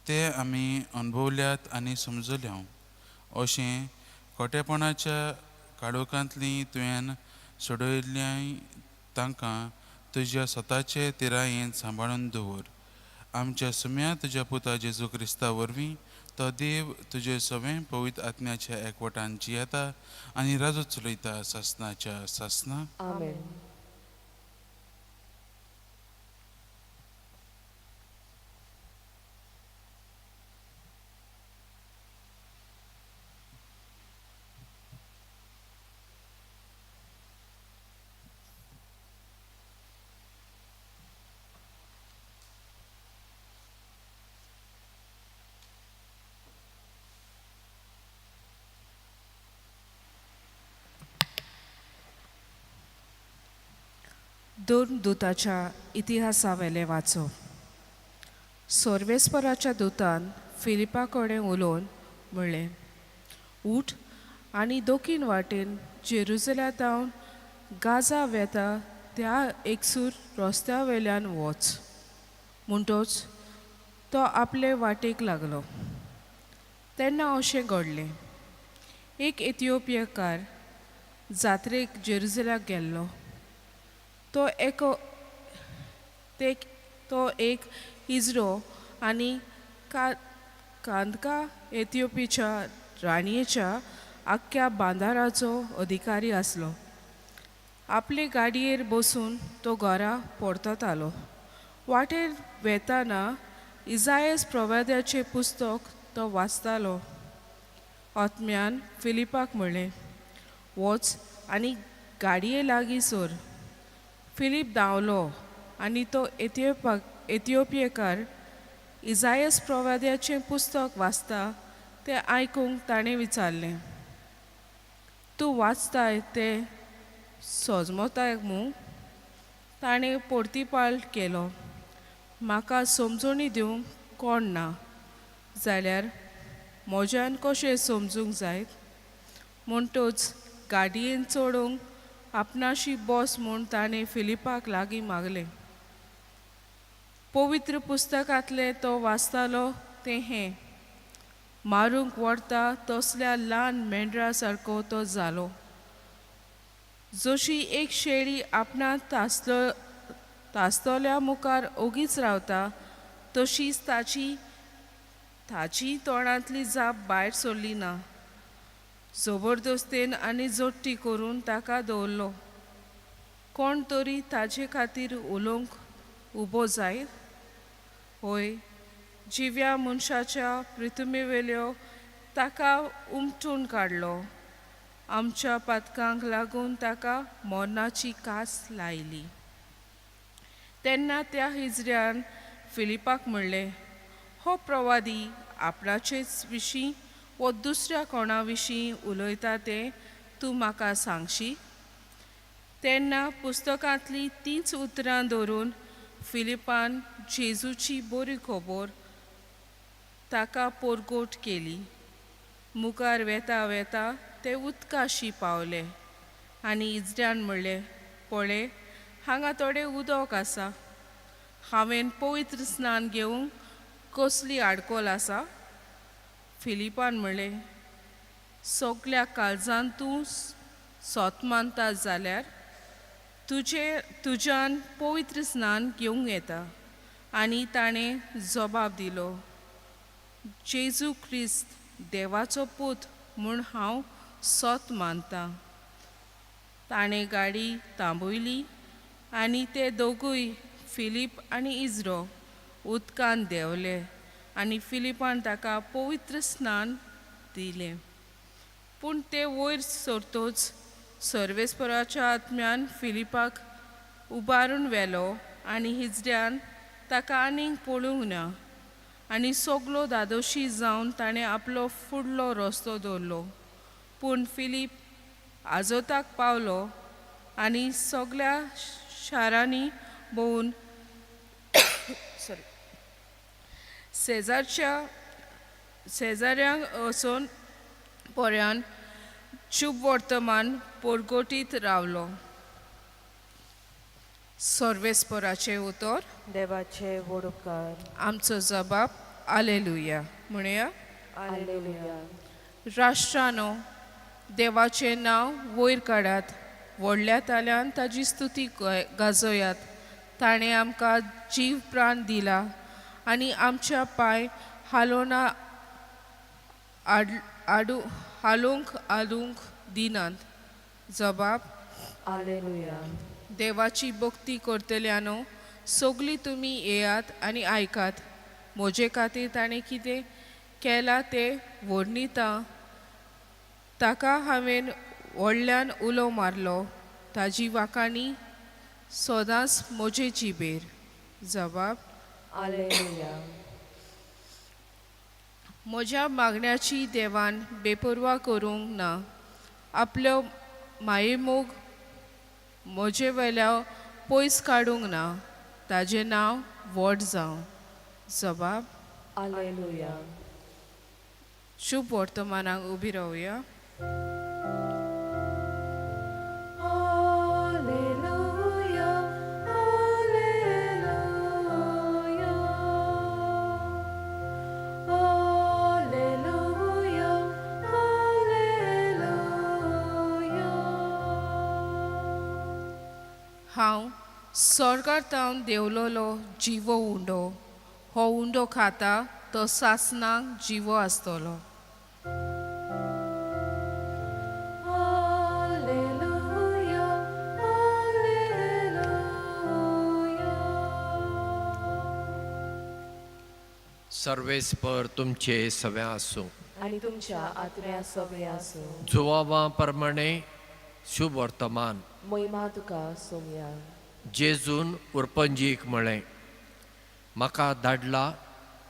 ते आमी अणभवल्यात आनी समजल्या. अशें खोटेपणाच्या काळोखांतली तुवें सोडयल्ल्याय तांकां तुज्या स्वताचे तिरायेन सांबाळून दवर. आमच्या सुम्या तुज्या पुता जेजू क्रिस्ता वरवीं, तो देव तुजे सवें पवित्र आत्म्याच्या एकवटान जियेता आनी राजू चलयता सासणाच्या सासना. आमेन. दोन दुताच्या इतिहासावेलें वाचो. सोर्वेस्पराच्या दुतान फिलिपा कडेन उलोवन म्हणलें, उठ आनी दोकीन वाटेन जेरुजलातावन गाजा वेता त्या एकसूर रस्त्या वेल्यान वच. म्हणटोच तो आपले वाटेक लागलो. तेन्ना अशें घडलें, एक एथिओपियाकार जात्रेक जेरुजलाक गेल्लो. तो एक इजरो आनी कांदका एथिओपियाच्या राणयेच्या आख्ख्या बांदाराचो अधिकारी आसलो. आपले गाडयेर बसून तो घरा परततालो. वाटेर वेताना इजायस प्रवाद्याचें पुस्तक तो वाचतालो. आत्म्यान फिलिपाक म्हणलें, वच आनी गाडये लागीं सर. फिलीप धांवलो आनी तो एथियोपियेकार इजायस प्रवाद्याचें पुस्तक वाचता तें आयकूंक ताणें विचारलें, तूं वाचताय तें सोजमताय मू? ताणें पोर्तिपाल केलो, म्हाका समजणी दिवंक कोण ना जाल्यार म्हज्यान कशें समजूंक जायत? म्हणटच गाडयेन चडोवंक आपणाशी बस म्हूण ताणें फिलिपाक लागीं मागलें. पवित्र पुस्तकांतलें तो वाचतालो तें हें, मारूंक व्हरता तसल्या ल्हान मेंढरा सारको तो जालो. जशी एक शेळी आपणा तासतल्या मुखार ओगीच रावता तशीच ताची ताची तोंडांतली जाप भायर सरली ना. जबरदस्तेन आनी जोडटी करून ताका दवरलो. कोण तरी ताजे खातीर उलोवंक उबो जायत? होय, जिव्या मनशाच्या पृथ्वीवेल्यो ताका उमटून काडलो. आमच्या पातकांक लागून ताका मरणाची कास लायली. तेन्ना त्या हिजऱ्यान फिलिपाक म्हणलें, हो प्रवादी आपणाचेच विशीं वो दुसऱ्या कोणा विशीं उलयता तें तूं म्हाका सांगशी? तेन्ना पुस्तकांतली तींच उतरां धरून फिलिपान जेजूची बरी खबर ताका पोरगोट केली. मुखार वेता वेता ते उदकाशी पावले आनी इजऱ्यान म्हणलें, पळय हांगा थोडें उदक आसा, हांवें पवित्र स्नान घेवंक कसली आडकोल आसा? फिलिपान म्हणलें, सगल्या काळजान तूं सोत मानता जाल्यार तुज्यान पवित्र स्नान घेवंक येता. आनी ताणें जबाब दिलो, जेजू क्रिस्त देवाचो पूत म्हूण हांव सोत मानतां. ताणें गाडी थांबयली आनी ते दोगूय फिलीप आनी इजरो उदकांत देंवले आनी फिलिपान ताका पवित्र स्नान दिलें. पूण ते वयर सरतोच सर्वेस्पराच्या आत्म्यान फिलिपाक उबारून व्हेलो आनी हिजड्यान ताका आनीक पळोवंक ना आनी सगलो दादोशी जावन ताणें आपलो फुडलो रस्तो दवरलो. पूण फिलीप आजोताक पावलो आनी सगल्या शारांनी भोंवून सॉरी शेजाऱ्यांक वचून पर्यान शुभ वर्तमान पोरगोटीत रावलो. सर्वेस्पराचें उतर. देवाचे व्हड उपकार. आमचो जबाब आलेलुया. म्हणया आलेलुया. राष्ट्रानो देवाचें नांव वयर काडात, व्हडल्या ताल्यान ताजी स्तुती गाजोयात. ताणें आमकां जीव प्राण दिला आनी आमच्या पांय हालोवना हालोवंक हालूंक दिनात. जबाब आलेलुया. देवाची भक्ती करतल्यानो सगळीं तुमी येयात आनी आयकात. म्हजे खातीर ताणें कितें केलां तें वर्णिता. ताका हांवें व्हडल्यान उलो मारलो, ताजी वाखाणी सदांच म्हजे जिबेर. जबाब आलेलुया. म्हज्या मागण्याची देवान बेपर्वा करूंक ना. आपल्यो मायेमोग म्हजे वेल्या पयस काडूंक ना. ताजें नांव व्हड जावं. जबाब आलेलुया. शुभ वर्तमानाक उबी रावया. आलेलुया, आलेलुया, आलेलुया, आलेलुया. हांव स्वर्गार तावन देंवलोलो जिवो उंडो. हो उंडो खाता तो सासणाक जिवो आसतलो. आलेलुया, आलेलुया. सर्वेस्पर तुमचे सव्या आसूं. आनी तुमच्या आत्म्या सोबें आसूं. जुवावा प्रमाणे शुभ वर्तमान. मोहिमा तुका सोमया. जेजून उरपंजीक म्हळें, म्हाका धाडला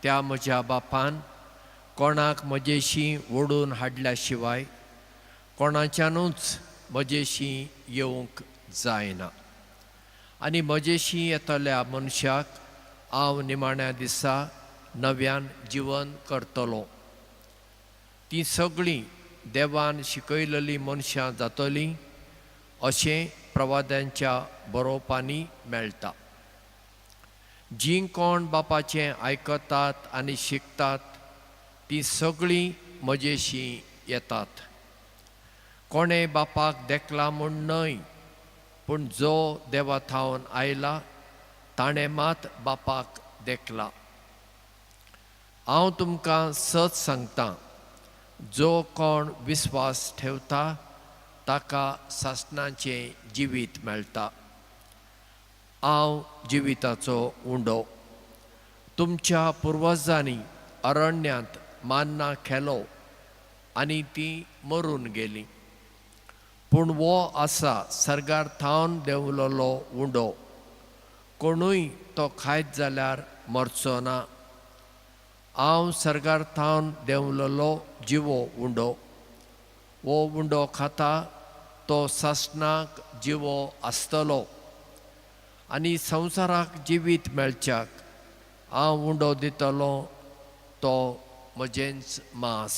त्या म्हज्या बापान कोणाक म्हजेशी ओडून हाडल्या शिवाय कोणाच्यानूच म्हजेशी येवंक जायना, आनी म्हजेशी येतल्या मनशाक हांव निमाण्या दिसा नव्यान जिवन करतलो. तीं सगळीं देवान शिकयलेलीं मनशां जातलीं अशें प्रवाद्यांच्या बरोवपांनी मेळटा. जीं कोण बापाचें आयकतात आनी शिकतात तीं सगळीं म्हजेशी येतात. कोणें बापाक देखला म्हूण न्हय, पूण जो देवा थावन आयला ताणें मात बापाक देखला. हांव तुमकां सत सांगतां, जो कोण विस्वास ठेवता ताका सासणाचें जिवीत मेळटा. हांव जिविताचो उंडो. तुमच्या पुर्वजांनी अरण्यांत मान्ना खेलो आनी ती मरून गेली, पूण वो आसा सर्गार थावन देंवलेलो उंडो. कोणूय तो खायत जाल्यार मरचो ना. हांव सर्गार थावन देंवलेलो जिवो उंडो. हो उंडो खाता तो सासणाक जिवो आसतलो आनी संवसाराक जिवीत मेळच्याक हांव उंडो दितलो तो म्हजेंच मांस.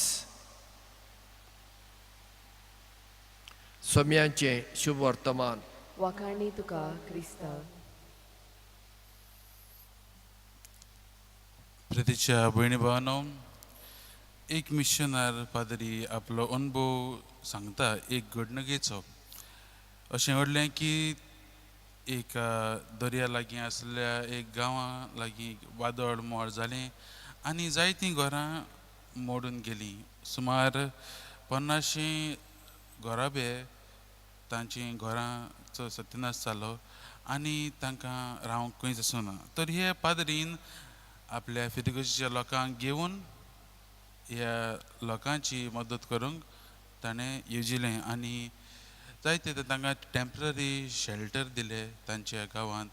सोम्याचें शुभ वर्तमान. वाखाणी तुका क्रिस्ता. प्रितीच्या भयणी भावानो, एक मिशनर पाद्री आपलो अनुभव सांगता एक घडणुकेचो. अशें घडलें की एक दर्या लागीं आसल्या एक गांवां लागीं वादळ मोड जालें आनी जायतीं घरां मोडून गेलीं. सुमार 50 घराबे तांचीं घरांचो सत्यनाश जालो आनी तांकां रावंक खंयच आसूना. तर हे पाद्रीन आपल्या फिरगर्जीच्या लोकांक घेवन ह्या लोकांची मदत करूंक ताणें येवजिलें आनी जायते तांकां टेंपररी शेल्टर दिले तांच्या गांवांत.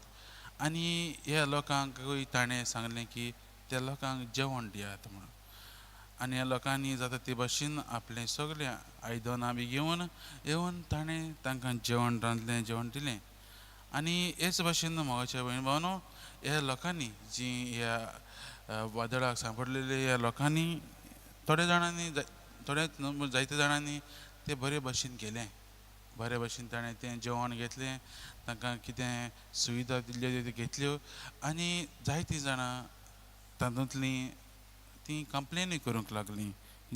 आनी ह्या लोकांकूय ताणें सांगलें की त्या लोकांक जेवण दियात म्हणून. आनी ह्या लोकांनी जाता ते भाशेन आपलें सगळें आयदनां बी घेवन येवन ताणें तांकां जेवण रांदलें, जेवण दिलें. आनी हेच भाशेन म्हाज्या भयण भावनो, ह्या लोकांनी जीं ह्या वादळाक सांपडलेले ह्या लोकांनी थोड्या जाणांनी थोड्या जायत्या जाणांनी ते बरे भाशेन केलें. बरे भाशेन ताणें तें जेवण घेतलें, तांकां कितें सुविधा दिल्ल्यो त्यो घेतल्यो. आनी जायतीं जाणां तातूंतलीं तीं कंप्लेनूय करूंक लागलीं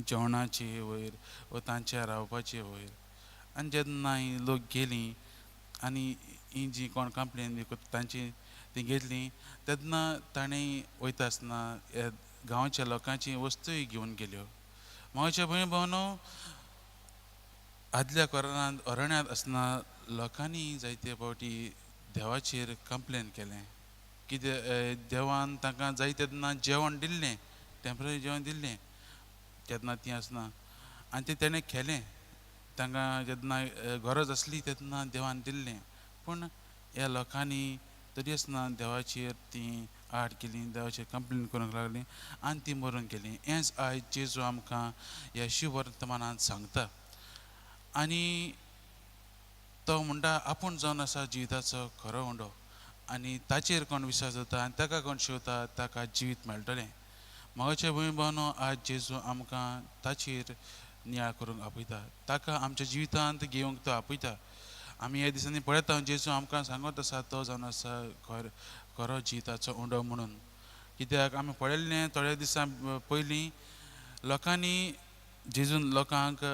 जेवणाचे वयर वा तांच्या रावपाचे वयर. आनी जेन्ना हीं लोक गेलीं आनी ही जी कोण कंप्लेन तांची ती घेतली तेन्ना ताणें वयता आसतना ह्या गांवच्या लोकांची वस्तूय घेवन गेल्यो. म्हाज्या भयण भावनो, आदल्या कोरांत अरण्यांत आसतना लोकांनी जायते फावटी देवाचेर कंप्लेन केलें. कितें देवान तांकां जाय तेन्ना जेवण दिल्लें, टेंपररी जेवण दिल्लें तेन्ना तीं आसना आनी तें तेणें खेलें. तांकां जेन्ना गरज आसली तेन्ना देवान दिल्लें, पूण ह्या लोकांनी तरी आसतना देवाचेर तीं आड केली, देवाचेर कंप्लेन करूंक लागलीं आनी तीं मरून गेलीं. हेंच आयज जेजू आमकां ह्या शिववर्तमानांत सांगता. आनी तो म्हणटा आपूण जावन आसा जिविताचो खरो उंडो आनी ताचेर कोण विश्वास दवरता आनी ताका कोण शिवता ताका जिवीत मेळटलें. म्हाज्या भयण भावनो, आज जेजू आमकां ताचेर नियाळ करूंक आपयता, ताका आमच्या जिवितांत घेवंक तो आपयता. आमी ह्या दिसांनी पळयता जेजू आमकां सांगत आसा तो जावन आसा खरो जिविताचो उंडो म्हणून. कित्याक आमी पळयल्लें थोड्या दिसां पयलीं लोकांनी जेजून लोकांक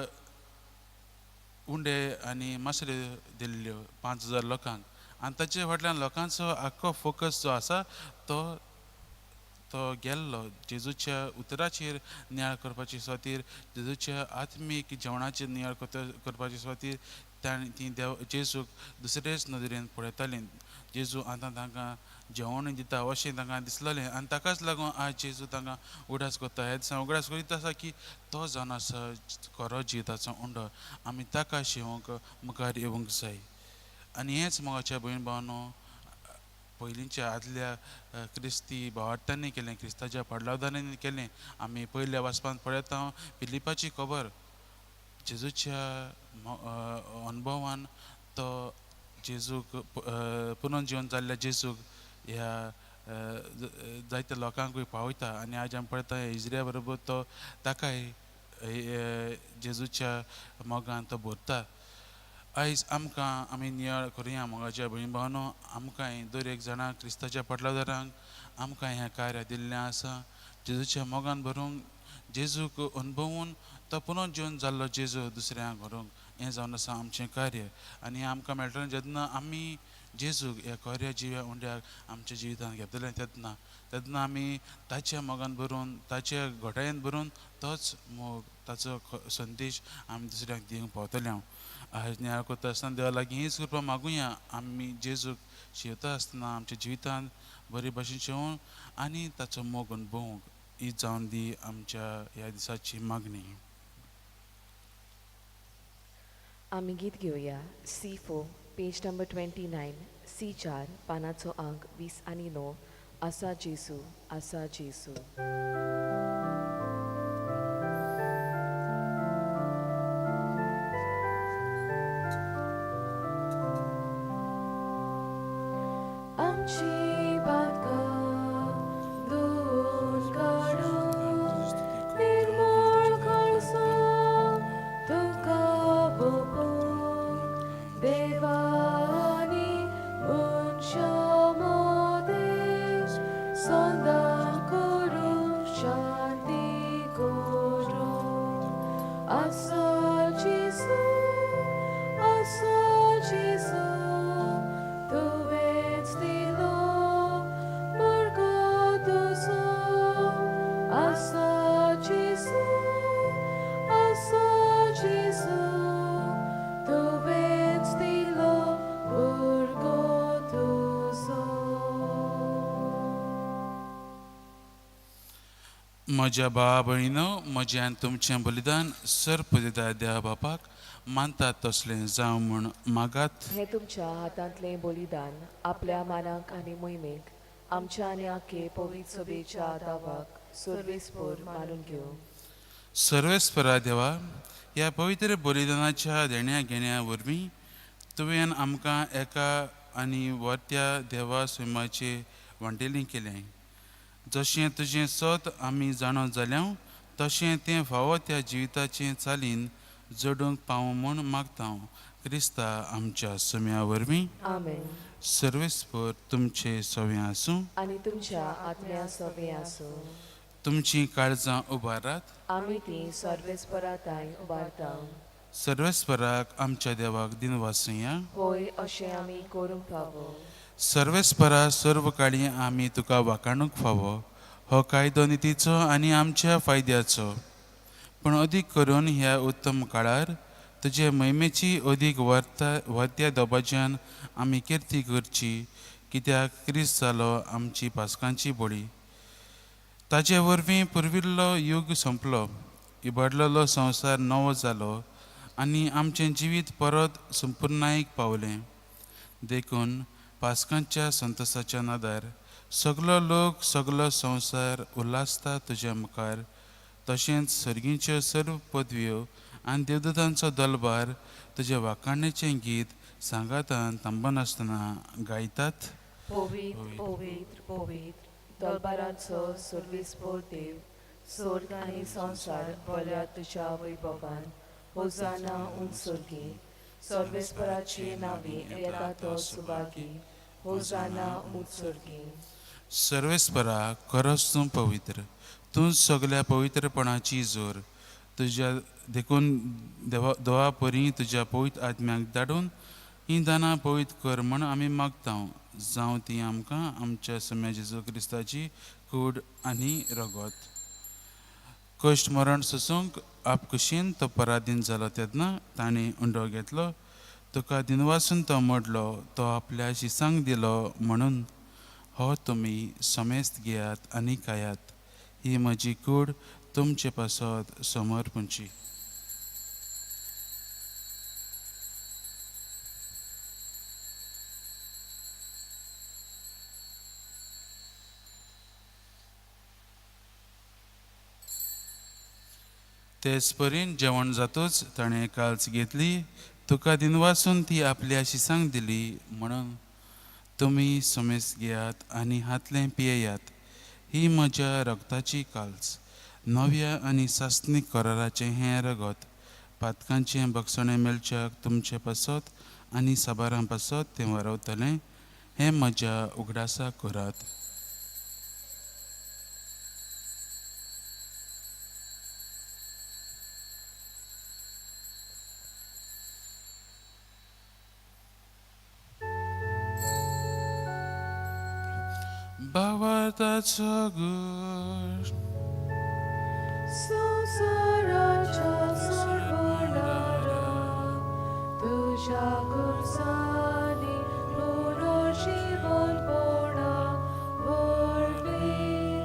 उंडे आनी मासळ्यो दिल्ल्यो 5000 लोकांक आनी ताचे फाटल्यान लोकांचो आख्खो फोकस जो आसा तो तो गेल्लो जेजूच्या उतराचेर नियाळ करपाचे खातीर, जेजूच्या आत्मीक जेवणाचेर नियाळ करपाचे खातीर तांणी ती देव जेजूक दुसरेच नदरेन पळयतालीं. जेजू आतां तांकां जेवण दिता अशें तांकां दिसलेलें आनी ताकाच लागून आज जेजू तांकां उगडास करता. ह्या दिसा उगडास करीत आसा की तो जावन आसा खरो जिविताचो उंडो, आमी ताका शेवंक मुखार येवंक जाय. आनी हेंच मोगाच्या भयण भावनो पयलींच्या आदल्या क्रिस्ती भावार्थांनी केलें, क्रिस्ताच्या पाडलावदारांनी केलें. आमी पयल्या वाचपांत पळयता फिलिपाची खबर, जेजूच्या अनुभवान तो जेजूक पुनर्जिवन जाल्ल्या जेजूक ह्या जायत्या लोकांकूय पावयता. आनी आज आमी पळयता इजऱ्या बरोबर तो ताकाय जेजूच्या मोगान तो भरता. आयज आमकां आमी नियाळ करुया मोगाच्या भयण भावनो, आमकांय दर एक जाणां क्रिस्ताच्या पाटलादारांक आमकां हें कार्य दिल्लें आसा जेजूच्या मोगान भरूंक, जेजूक अनुभवून तो पुनर्जिवन जाल्लो जेजू दुसऱ्यांक व्हरूंक. हें जावन आसा आमचें कार्य आनी आमकां मेळटलें जेन्ना आमी जेजूक ह्या खऱ्या जिव्या उंड्याक आमच्या जिवितांत घेतलें तेन्ना, तेन्ना आमी ताच्या मोगान भरून, ताच्या घटायेन भरून तोच मोग, ताचो संदेश आमी दुसऱ्यांक दिवंक पावतले. हांव आज नियाळ करता आसतना देवा लागीं हीच कृपा मागुया, आमी जेजूक शिवता आसतना आमच्या जिवितांत बरे भाशेन शेवून आनी ताचो मोग अनुभवूंक. ही जावन दी आमच्या ह्या दिसाची मागणी. आमी गीत घेवया C4 page number 29, C4 पानाचो आंक 29. आसा जेजू, आसा जेजू. आमची पातकां धुवन काडून निर्मळ कळसां तुका ओंपूंक देवानी मनशां मदें संदान करूंक, शांती करूंक. आसा जेजू, आसा जेजू, तुवेंच दिलो मार्ग तुजो. आसा जेजू, आसा जेजू, तुवेंच दिलो मार्ग तुजो. म्हज्या भावा भयणीनो, म्हजें आनी तुमचें बलिदान सर्व देवा बापाक मानतात तसलें जावं म्हूण मागात. हें तुमच्या हातांतलें बलिदान आपल्या मानाक आनी मोहिमेक आमच्या आनी आखे पवित्र सभेच्या दावाक सर्वेस्पर मानून घेवं. सर्वेस्परा देवा, ह्या पवित्र बलिदानाच्या देण्या घेण्या वरवीं तुवें आमकां एका आनी वर्त्या देवा सैमाचे वांटेली केलें. जशें तुजें सत आमी जाणो जाल्या तशें तें फावो त्या जिविताचे चालीन जोडूंक पावूं म्हूण मागता हांव क्रिस्ता आमच्या सम्या वरवीं. आमेन. सर्वेस्पर तुमचे सवे आसूं आनी तुमच्या आत्म्या सोबे आसूं. तुमचीं काळजां उबारात, आमी ती सर्वेस्परा तांय उबारता. सर्वेस्पराक आमच्या देवाक दिनवासुया. होय, अशें आमी करूंक फावो. सर्वेस्परा सर्व काळी आमी तुका वाखाणूंक फावो. हो कायदो नितीचो आनी आमच्या फायद्याचो, पूण अदीक करून ह्या उत्तम काळार तुजे मोहिमेची अदीक वर्त्या दबाज्यान आमी किर्ती करची, कित्याक क्रिस्त जालो आमची पासकांची बळी. ताजे वरवीं पुर्विल्लो युग सोंपलो, इबाडलेलो संवसार नवो जालो आनी आमचें जिवीत परत संपुर्णायेक पावलें. देखून पासकांच्या संतोसाच्या नादार सगलो लोक, सगलो संवसार उल्हासता तुज्या मुखार. तशेंच सर्गीच्यो सर्व पदव्यो आनी देवदूतांचो दलबार तुज्या वाखाणेचें गीत सांगातान थांबनासतना गायतात. पवित्र, पवित्र, पवित्र दलबारांचो सर्वेस्पर देव, स्वर्ग आनी संवसार भरल्या तुज्या वैभवान. होजाना उंच स्वर्गी, सर्वेस्पराचे नांवी येता तो सुभागी. होजाना उंच स्वर्गी. सर्वेस्परा खरोच तूं पवित्र, तूं सगल्या पवित्रपणाची जोर. तुज्या देखून देवा देवा परी तुज्या पवित्र आत्म्याक धाडून हीं दानां पवित्र कर म्हूण आमी मागता. जावं ती आमकां आमच्या सम्या जेजू क्रिस्ताची कूड आनी रगत. कश्ट मरण सोसूंक आपकुशीन तो पराधीन जालो तेन्ना ताणें उंडो घेतलो, तुका दिनवासून तो मोडलो, तो आपल्या शिसांक दिलो म्हणून, हो तुमी समेस्त घेयात आनी खायात, ही म्हजी कूड तुमचे पासत समर्पणची. तेच परीन जेवण जातूच ताणें काल्स घेतली, तुका दिनवासून ती आपल्या शिसांक दिली म्हणून, तुमी समेस्त घेयात आनी हातलें पियेयात, ही म्हज्या रगताची काल्स, नव्या आनी सासणीक कराराचें हें रगत, पातकांचें बक्षणें मेळच्याक तुमचे पासत आनी साबारां पासत तें वारवतलें, हें म्हज्या उगडासाक करात. भावार्थाचो गूण संवसाराच्या सोडवणारा, तुज्या खुर्सांनी पुनर्जिवंतपणा वरवीं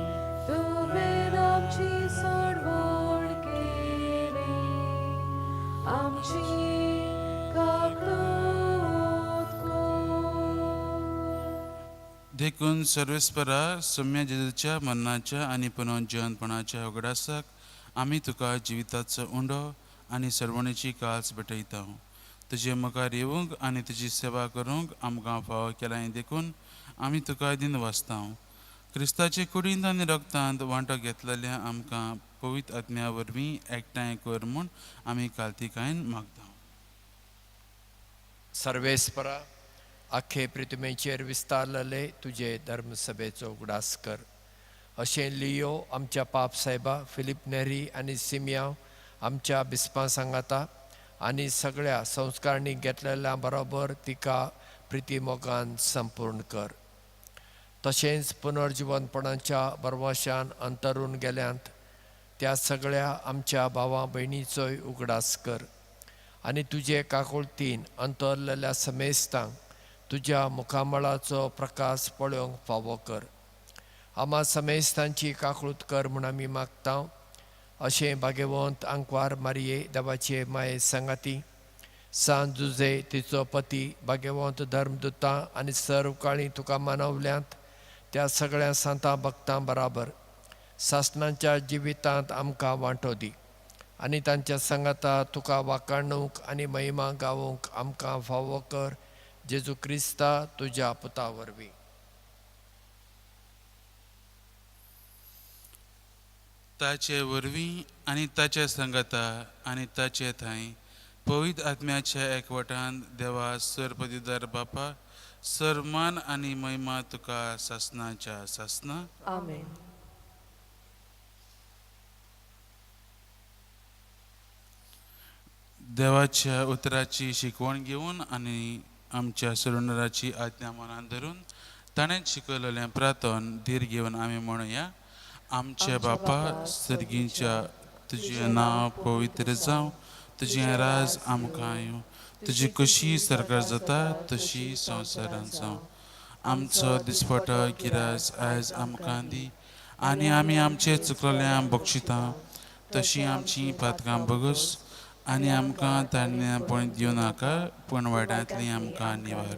तुवें आमची सोडवण केली, आमची काकळूत कर. देखून सर्वेस्परा सम्या जेजूच्या मरणाच्या आनी पुनर्जिवंतपणाच्या उगडासाक आमी तुका जिविताचो उंडो आनी सर्वणेची काल्स भेटयता. तुजे मुखार येवंक आनी तुजी सेवा करूंक आमकां फावो केलां देखून आमी तुका दिनवासता. क्रिस्ताचे कुडींत आनी रगतांत वांटो घेतलेल्या आमकां पवित्र आत्म्या वरवीं एकठांय कर म्हूण आमी कालतिकायेन मागता. सर्वेस्परा आखे पृथ्वीचेर विस्तारलेले तुजे धर्मसभेचो उगडास कर. अशें लियो आमच्या पाप सायबा फिलीप नेरी आनी सिमियांव आमच्या बिस्पां सांगाता आनी सगळ्या संस्कारणी घेतलेल्या बरोबर तिका प्रिती मोगान संपूर्ण कर. तशेंच पुनर्जिवनपणाच्या बरवाशान अंतरून गेल्यांत त्या सगळ्या आमच्या भावा भयणीचोय उगडास कर आनी तुजे काकुळतीन अंतरलेल्या समेस्तांक तुज्या मुखामळाचो प्रकाश पळोवंक फावो कर. आमा समेस्तांची काकळूत कर म्हूण आमी मागता. अशें भाग्यवंत आंकवार मारये देवाचे माये सांगाती सांत जुजे तिचो पती भाग्यवंत धर्मदुतां आनी सर्व काळी तुका मानवल्यांत त्या सगळ्या सांतां भक्तां बराबर सासणाच्या जिवितांत आमकां वांटो दी आनी तांच्या सांगाता तुका वाकाणूंक आनी महिमा गावोवंक आमकां फावो कर. जेजू क्रिस्ता तुज्या पुता वरवीं. ताचे वरवीं आनी ताचे संगता आनी ताचे थंय पवित्र आत्म्याच्या एकवटान देवा सरपदीदार बापा सरमान आनी महिमा तुका सासणाच्या सासना. आमेन. देवाच्या उतराची शिकवण घेवन आनी आमच्या सुरंदराची आज्ञा मनान धरून ताणें शिकयलेलें प्रार्थन धीर घेवन आमी म्हणुया. आमच्या बापा सर्गीच्या, तुजें नांव पवित्र जावं, तुजें राज आमकां येवं, तुजी कशी सरकार जाता तशी संवसारांत जावं. आमचो दिसपटो गिराज आयज आमकां दी आनी आमी आमचे चुकलेल्या बक्षिता तशी आमची पातकां बगस आनी आमकां ताणेपण दिवं नाका पूण वायटांतली आमकां निवार.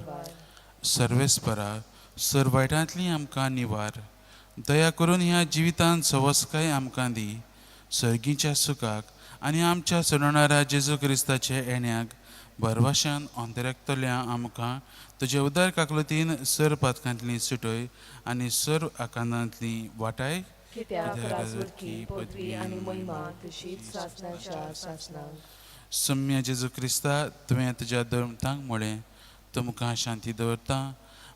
सर्वेस्परा सर वायटांतली आमकां निवार. दया करून ह्या जिवितांत सवस्काय आमकां दी, सर्गीच्या सुखाक आनी आमच्या सोडणाऱ्या जेजू क्रिस्ताच्या येण्याक भरवाशान अंतरेकतल्या आमकां तुजे उदार काकलतीन सर पातकांतली सुटय आनी सर आकांतांतली वाटाय. कित्याक राजवटकी पदवी आनी महिमा तशीच सासणाच्या सासणाक. सम्य जेजू क्रिस्ता, तुवें तुज्या धर्मतांक म्हळें, तुमकां शांती दवरता,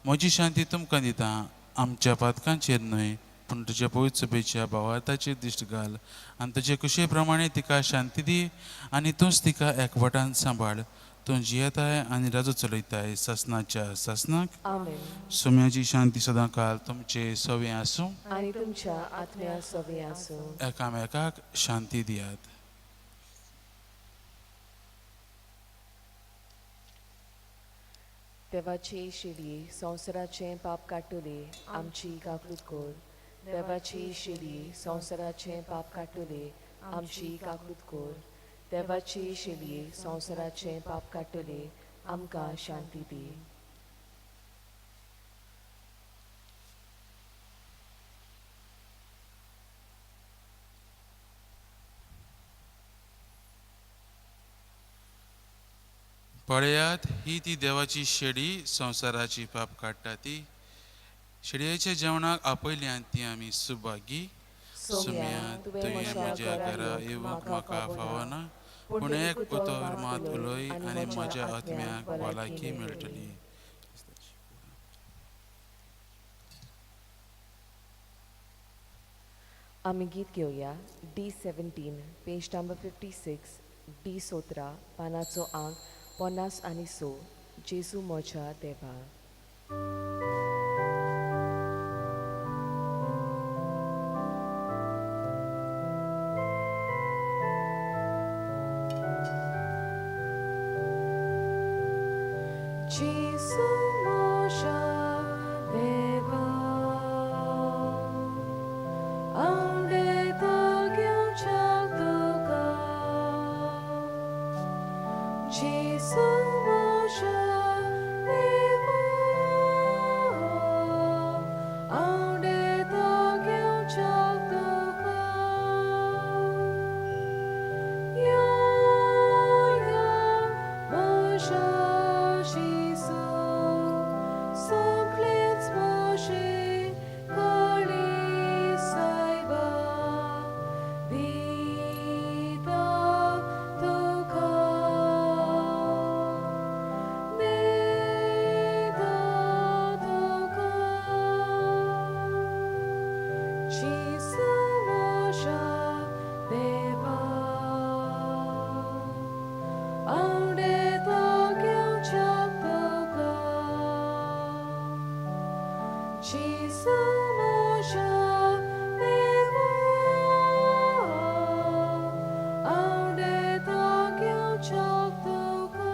म्हजी शांती तुमकां दिता, आमच्या पातकांचेर न्हय पूण तुज्या पवित्र सभेच्या भावार्थाचेर दिश्ट घाल आनी तुजे कुशे प्रमाणे तिका शांती दी आनी तूंच तिका एकवटान सांबाळ. तूं जियेताय आनी राजू चलयताय सासणाच्या सासणाक. आमेन. सोम्याची शांती सदां काल तुमचे सवे आसूं आनी तुमच्या आत्म्या सवे आसूं. एकामेकाक शांती दियात. देवाची शिडी संवसाराचें पाप काडटली आमची काकूत कर. देवाची शिडी संवसाराचें पाप काडटली आमची काकूत कर. देवाची शिडी संवसाराचें पाप काडटली आमकां शांती दी. पळयात, ही ती देवाची शेडी, संवसाराची पाप काडटा ती. शेडयेच्या जेवणाक आपयल्यान ती आमी सुभागी. सुम्या, तुवें म्हज्या घरा येवंक म्हाका फावना, पूण एक उतर मात उलय आनी म्हज्या आत्म्याक भलायकी मेळटली. आमी गीत घेवया D 17 page number 56 D 17 पानाचो आंक 56 जेजू म्हज्या देवा. जेजू म्हज्या देवा, आवडता घेवच्याक तुका. जेजू म्हज्या देवा, आवडता घेवच्याक तुका. यो यो म्हज्या जेजू, सगळेच म्हजें काळीज सायबा दिता तुका, दिता तुका. जेजू म्हज्या देवा, आवडता घेवच्याक तुका. जेजू म्हज्या देवा, आवडता घेवच्याक तुका.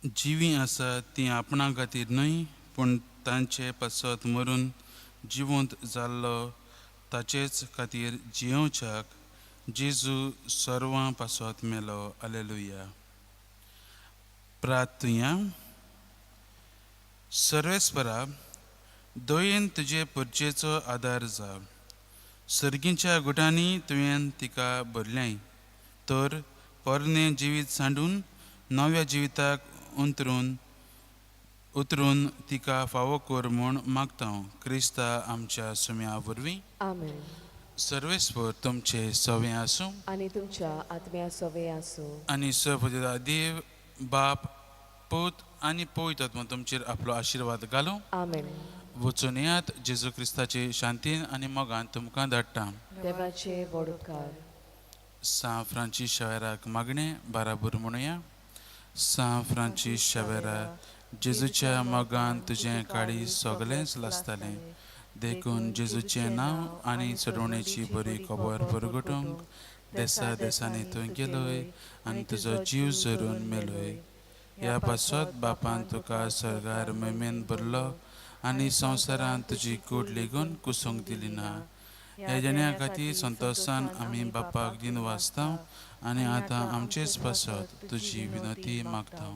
जिवीं आसात तीं आपणा खातीर न्हय, पूण तांचे पासत मरून जिवंत जाल्लो ताचेच खातीर जियोवच्याक जेजू सर्वां पासत मेलो. आलेलुया. प्रार्थुया. सर्वेस्परा, दयेन तुजे परचेचो आदार जा. सर्गीच्या गुटांनी तुवें तिका भरल्याय, तर पोरणें जिवीत सांडून नव्या जिविताक उतरून तिका फावो कर म्हूण मागता हांव, क्रिस्ता आमच्या सुम्या वरवीं. आमेन. सर्वेस्पर तुमचे सवे आसूं आनी तुमच्या आत्म्या सवे आसूं. आनी सर्वदा देव बाप पूत आनी पवित्र आत्मा तुमचेर आपलो आशिर्वाद घालूं. आमेन. वचून येयात, जेजू क्रिस्ताचे शांतीन आनी मोगान तुमकां धाडटा. देवाचे व्हड उपकार. सां फ्रांसीस शावेराक मागणें बाराबोर म्हणुया. सां फ्रांसीस शावेरा, जेजूच्या मोगान तुजें काळीज सगळेंच लासतालें, देखून जेजूचें नांव आनी सोडवणेची बरी खबर परगटूंक देसा देसांनी तूं गेलोय आनी तुजो जीव जरून मेलोय. ह्या पासत बापान तुका स्वर्गार महिमेन भरलो आनी संवसारांत तुजी कूड लेगून कुसूंक दिली ना. ह्या जेण्या खातीर संतोशान आमी बापाक दिन वाचता आनी आतां आमचेच पासत तुजी विनंती मागता.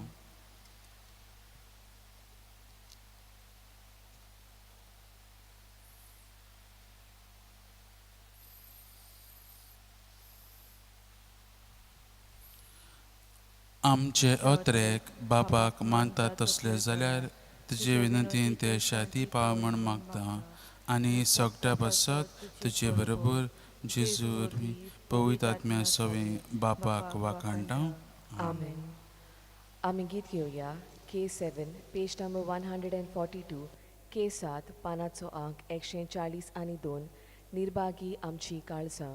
आमचे अत्रेक बापाक मानता तसले जाल्यार तुजे विनंतीन ते शाती पाव म्हण मागता आनी सगट्या पासत तुजे बरोबर जेजू वरवीं पवित्र आत्म्या सवें बापाक वाखाणटा. आमेन. आमी गीत घेवया K7 page number 142 K7 पानाचो आंक 142 निर्भागी आमची काळजां.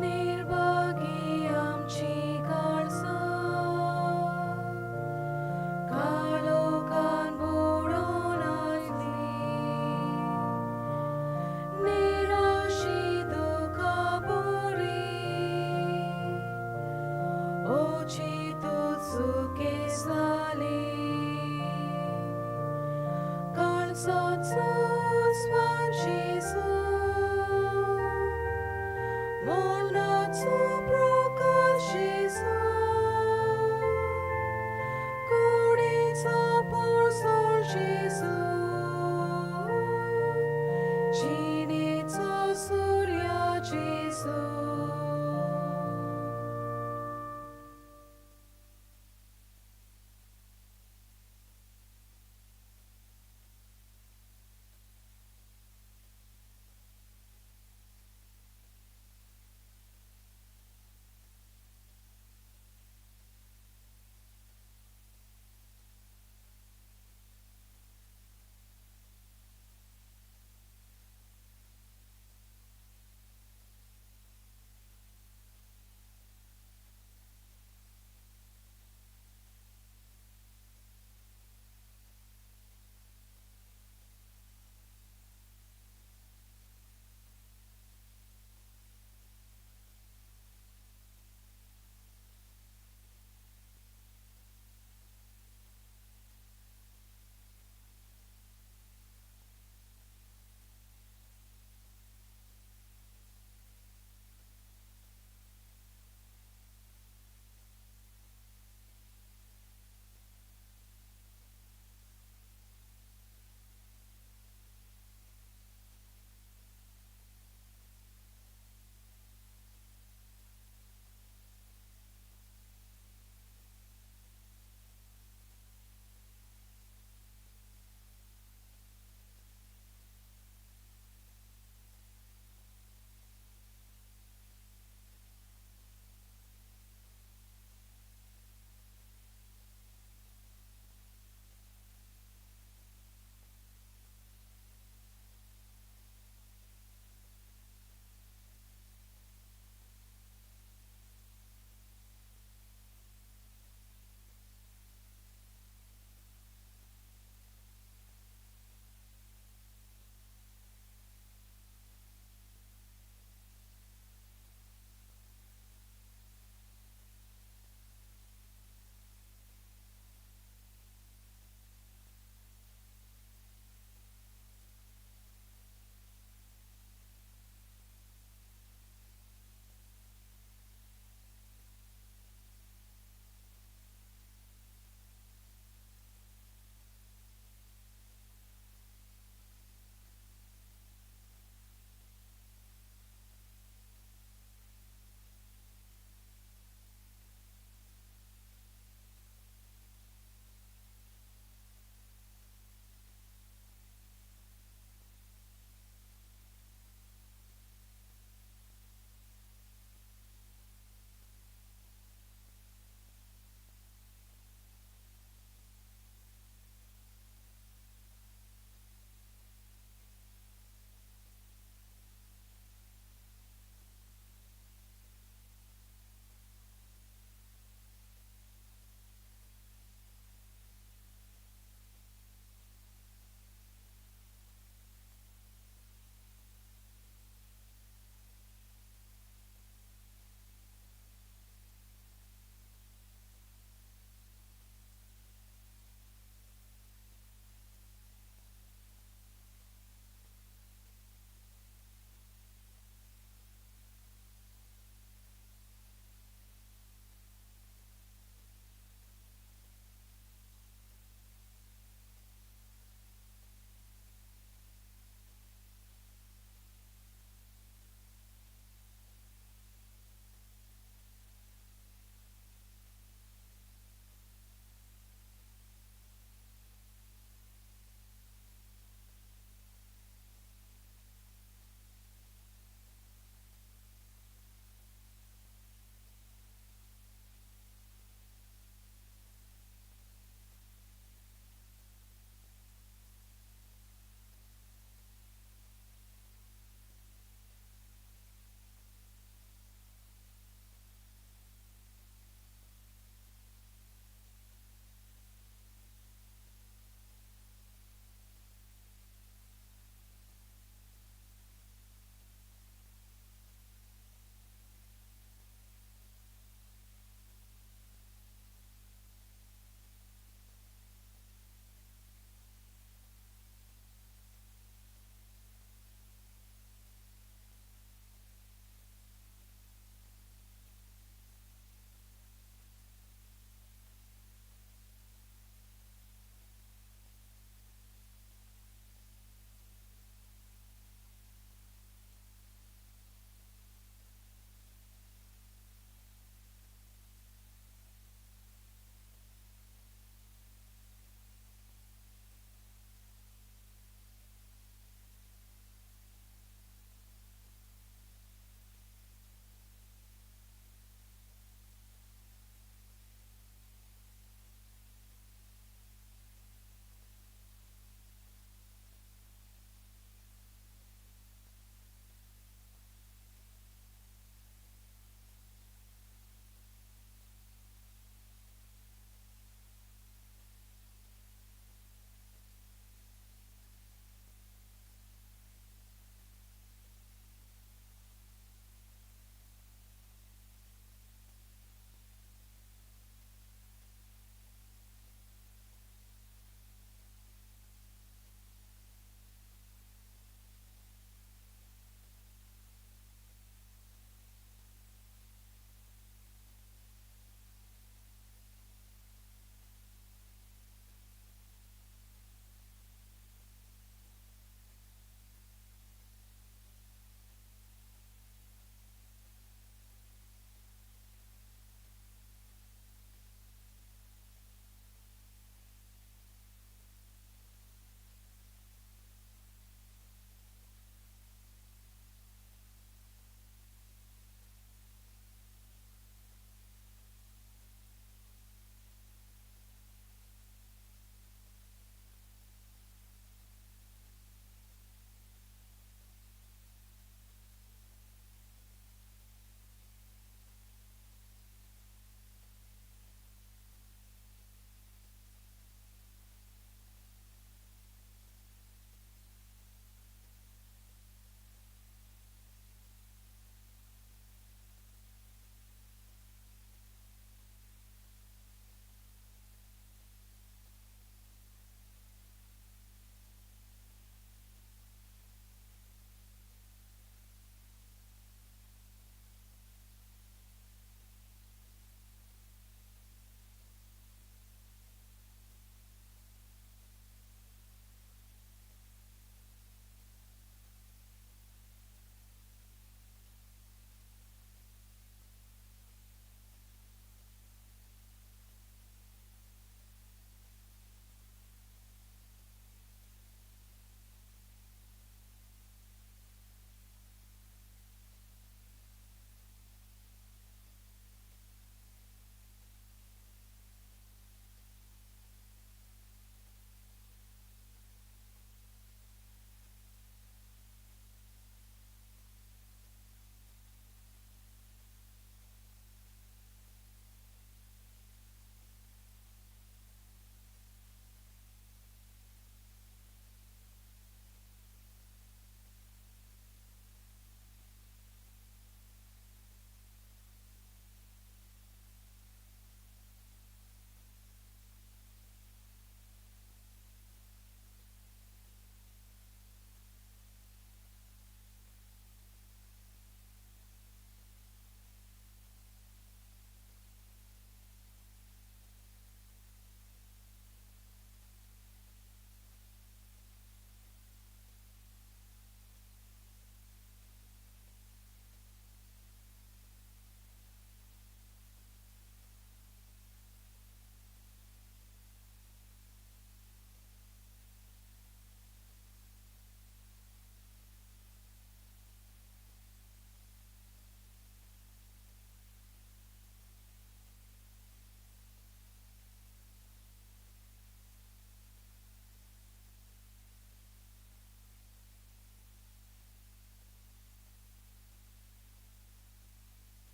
निर्भागी आमची काळजां काळोखान बुडून आसली निराशी दुखापुरी ओची तूं सुके जाली काळजाचो.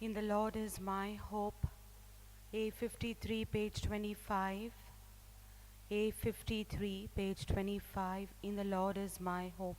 In the Lord is my hope. A53, page 25. A53, page 25. In the Lord is my hope.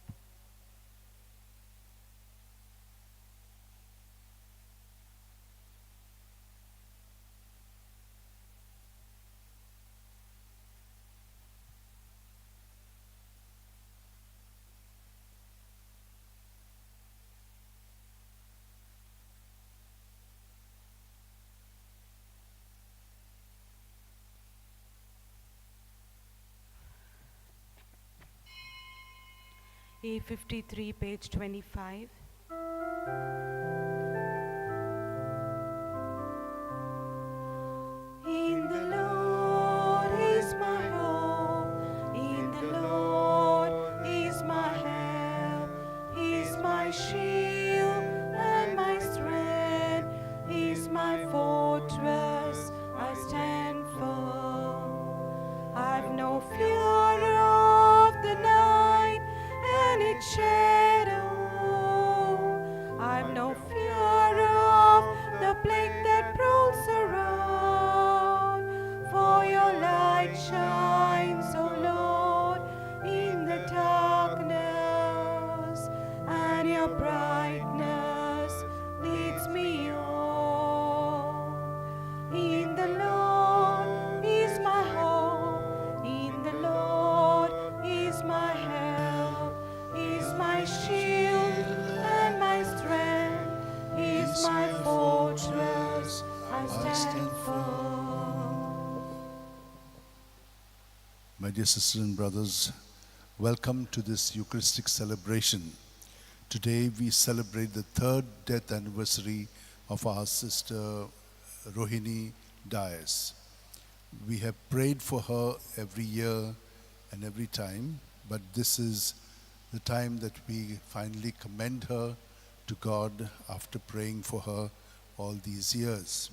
A53, page 25. In the Lord is my hope, in the Lord is my help, He is my shield and my strength, He is my fortress, I stand firm. I've no fear of the night and its shadow. I've no fear of the plague that prowls around. For your light shines, O Lord, in the darkness, and your brightness leads me on. In the Lord is my hope, in the Lord is my help, is my shield and my strength, is my fortress, I stand firm. My dear sisters and brothers, welcome to this Eucharistic celebration. Today we celebrate the third death anniversary of our sister Rohini Dias. We have prayed for her every year and every time, but this is the time that we finally commend her to God after praying for her all these years.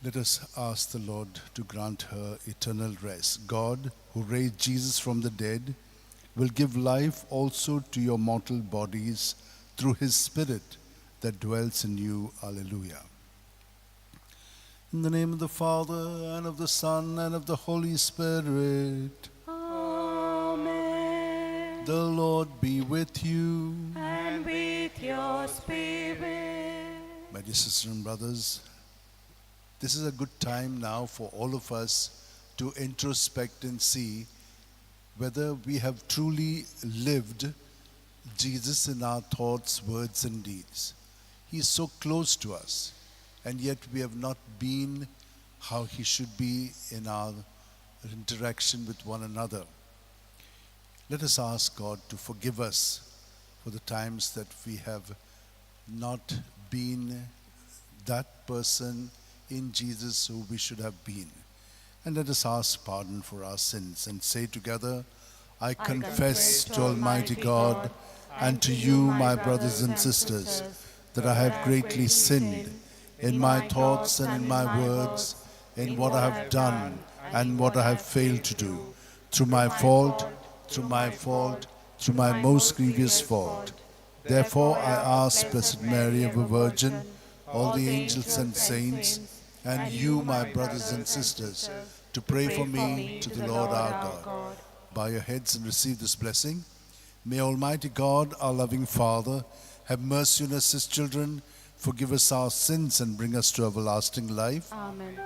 Let us ask the Lord to grant her eternal rest. God, who raised Jesus from the dead, will give life also to your mortal bodies through his Spirit that dwells in you. Alleluia. In the name of the Father, and of the Son, and of the Holy Spirit. Amen. The Lord be with you. And with your spirit. My dear sisters and brothers, this is a good time now for all of us to introspect and see whether we have truly lived Jesus in our thoughts, words, and deeds. He is so close to us, and yet we have not been how he should be in our interaction with one another. Let us ask God to forgive us for the times that we have not been that person in Jesus who we should have been. And let us ask pardon for our sins and say together, I confess to Almighty God and to you, my brothers and sisters, that I have greatly sinned in my thoughts and in my words, in what I have done and what I have failed to do, through my fault, through my fault, through my most grievous fault. Therefore I ask Blessed Mary, ever Virgin, all the angels and saints, and you, my brothers and sisters, to pray for me to the Lord our God. Bow your heads and receive this blessing. May Almighty God, our loving Father, have mercy on us, his children, forgive us our sins, and bring us to everlasting life. Amen.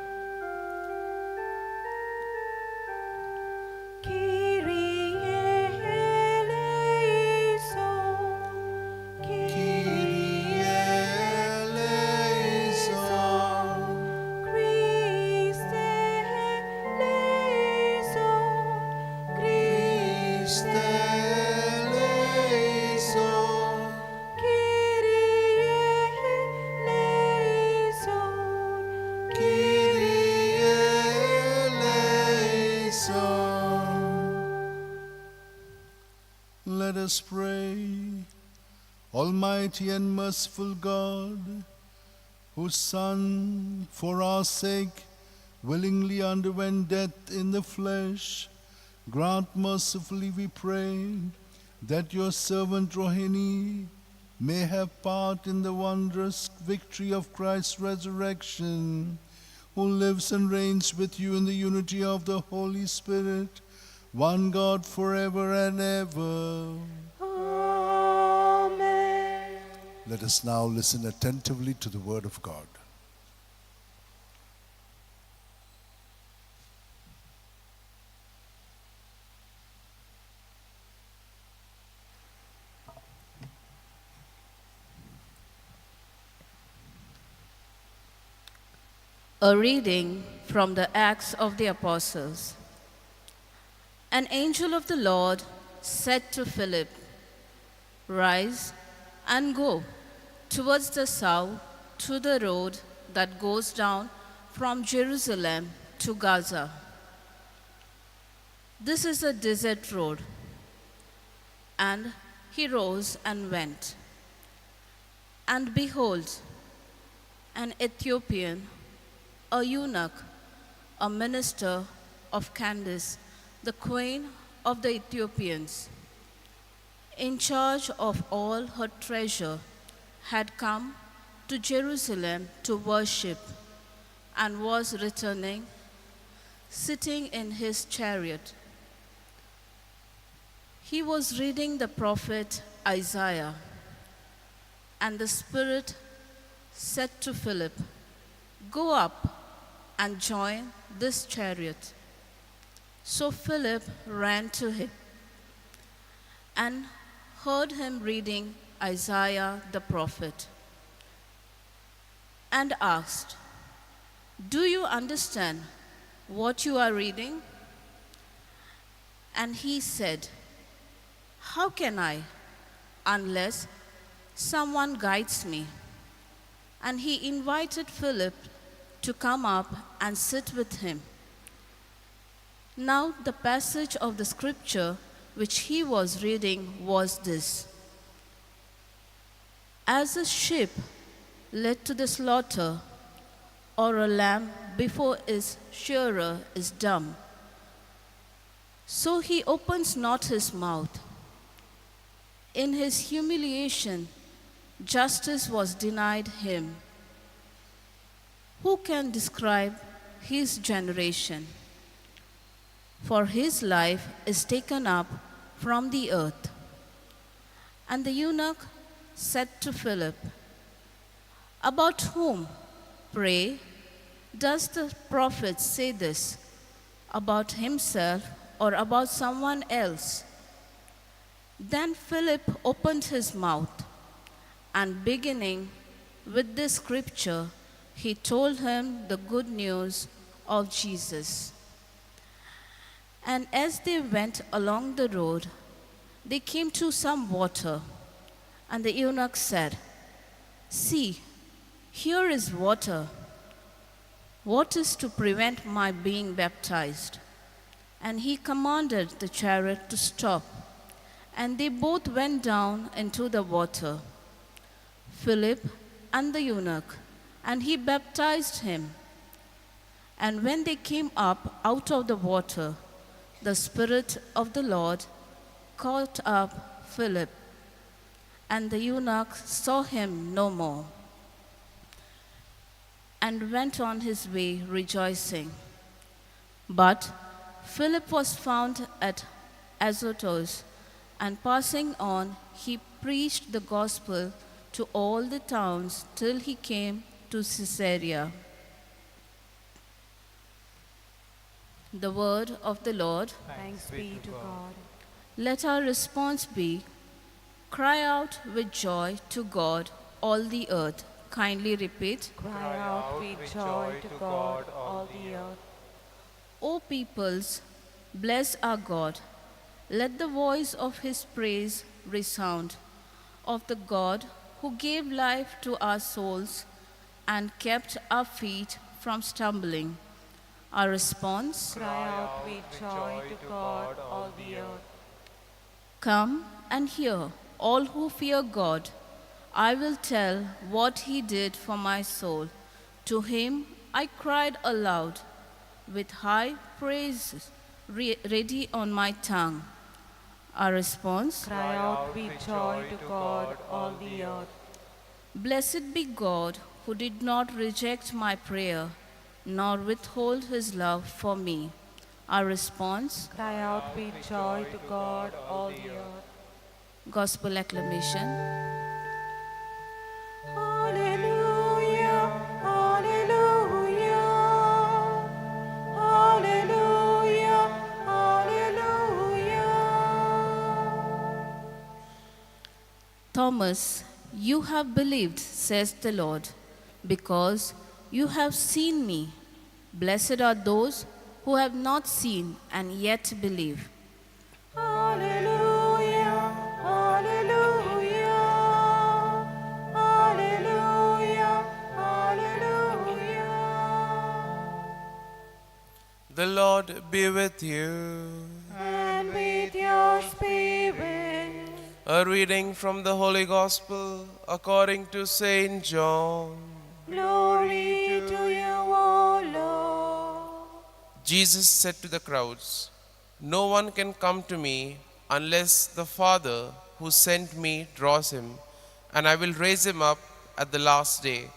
Kyrie eleison, Kyrie eleison, Christe eleison, Christe eleison, Kyrie eleison, Kyrie eleison. Let us pray. Almighty and merciful God, whose Son, for our sake, willingly underwent death in the flesh, grant mercifully, we pray, that your servant Rohini may have part in the wondrous victory of Christ's resurrection, who lives and reigns with you in the unity of the Holy Spirit, one God forever and ever. Amen. Let us now listen attentively to the word of God. A reading from the Acts of the Apostles. An angel of the Lord said to Philip, "Rise and go towards the south to the road that goes down from Jerusalem to Gaza. This is a desert road." And he rose and went. And behold, an Ethiopian, a eunuch, a minister of Candace, the queen of the Ethiopians, in charge of all her treasure, had come to Jerusalem to worship and was returning, sitting in his chariot. He was reading the prophet Isaiah, and the Spirit said to Philip, "Go up and join this chariot." So Philip ran to him and heard him reading Isaiah the prophet, and asked, "Do you understand what you are reading?" And he said, "How can I, unless someone guides me?" And he invited Philip to come up and sit with him. Now the passage of the scripture which he was reading was this: "As a sheep led to the slaughter, or a lamb before its shearer is dumb, so he opens not his mouth. In his humiliation, justice was denied him. Who can describe his generation? For his life is taken up from the earth." And the eunuch said to Philip, "About whom, pray, does the prophet say this? About himself or about someone else?" Then Philip opened his mouth, and beginning with this scripture, he told him the good news of Jesus. And as they went along the road, they came to some water. And the eunuch said, "See, here is water. What is to prevent my being baptized?" And he commanded the chariot to stop. And they both went down into the water, Philip and the eunuch, and he baptized him. And when they came up out of the water, the Spirit of the Lord caught up Philip, and the eunuch saw him no more, and went on his way rejoicing. But Philip was found at Azotus, and passing on, he preached the gospel to all the towns till he came to Caesarea. The word of the Lord. Thanks be to God. Let our response be, cry out with joy to God, all the earth. Kindly repeat. Cry out with joy to God, all the earth. O peoples, bless our God. Let the voice of his praise resound, of the God who gave life to our souls and kept our feet from stumbling. Our response? Cry out with joy to God, all the earth. Come and hear, all who fear God. I will tell what he did for my soul. To him I cried aloud, with high praises ready on my tongue. Our response: Cry out with joy to God, all the earth. Blessed be God, who did not reject my prayer, nor withhold his love for me. Our response: Cry out with joy to God, all the earth. Gospel acclamation. Alleluia, alleluia, alleluia, alleluia. Thomas, you have believed, says the Lord, because you have seen me. Blessed are those who have not seen and yet believe. Alleluia, alleluia, alleluia, alleluia. The Lord be with you. And with your spirit. A reading from the Holy Gospel according to Saint John. Glory to you, O Lord. Jesus said to the crowds, "No one can come to me unless the Father who sent me draws him, and I will raise him up at the last day.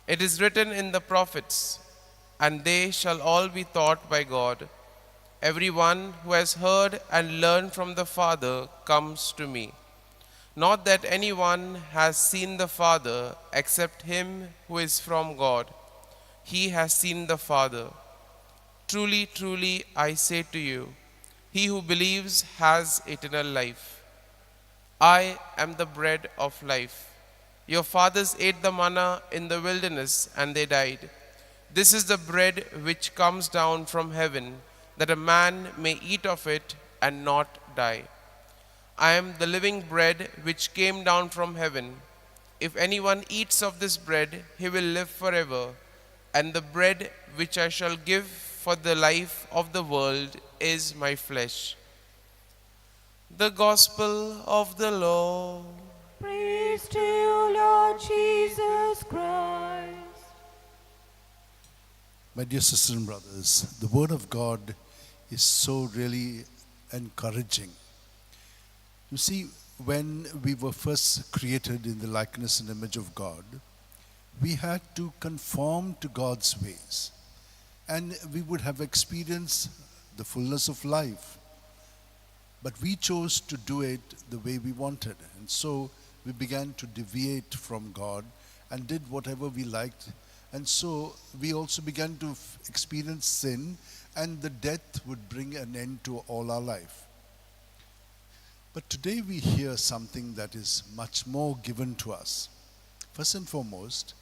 It is written in the prophets, and they shall all be taught by God. Everyone who has heard and learned from the Father comes to me. Not that anyone has seen the Father except him who is from God. He has seen the Father. Truly, truly, I say to you, he who believes has eternal life. I am the bread of life. Your fathers ate the manna in the wilderness, and they died. This is the bread which comes down from heaven, that a man may eat of it and not die. I am the living bread which came down from heaven. If anyone eats of this bread, he will live forever. And the bread which I shall give for the life of the world is my flesh." The Gospel of the Lord. Praise to you, Lord Jesus Christ. My dear sisters and brothers, the Word of God is so really encouraging. You see, when we were first created in the likeness and image of God, we had to conform to God's ways, and we would have experienced the fullness of life. But we chose to do it the way we wanted, and so we began to deviate from God and did whatever we liked. And so we also began to experience sin, and the death would bring an end to all our life. But today we hear something that is much more given to us. First and foremost,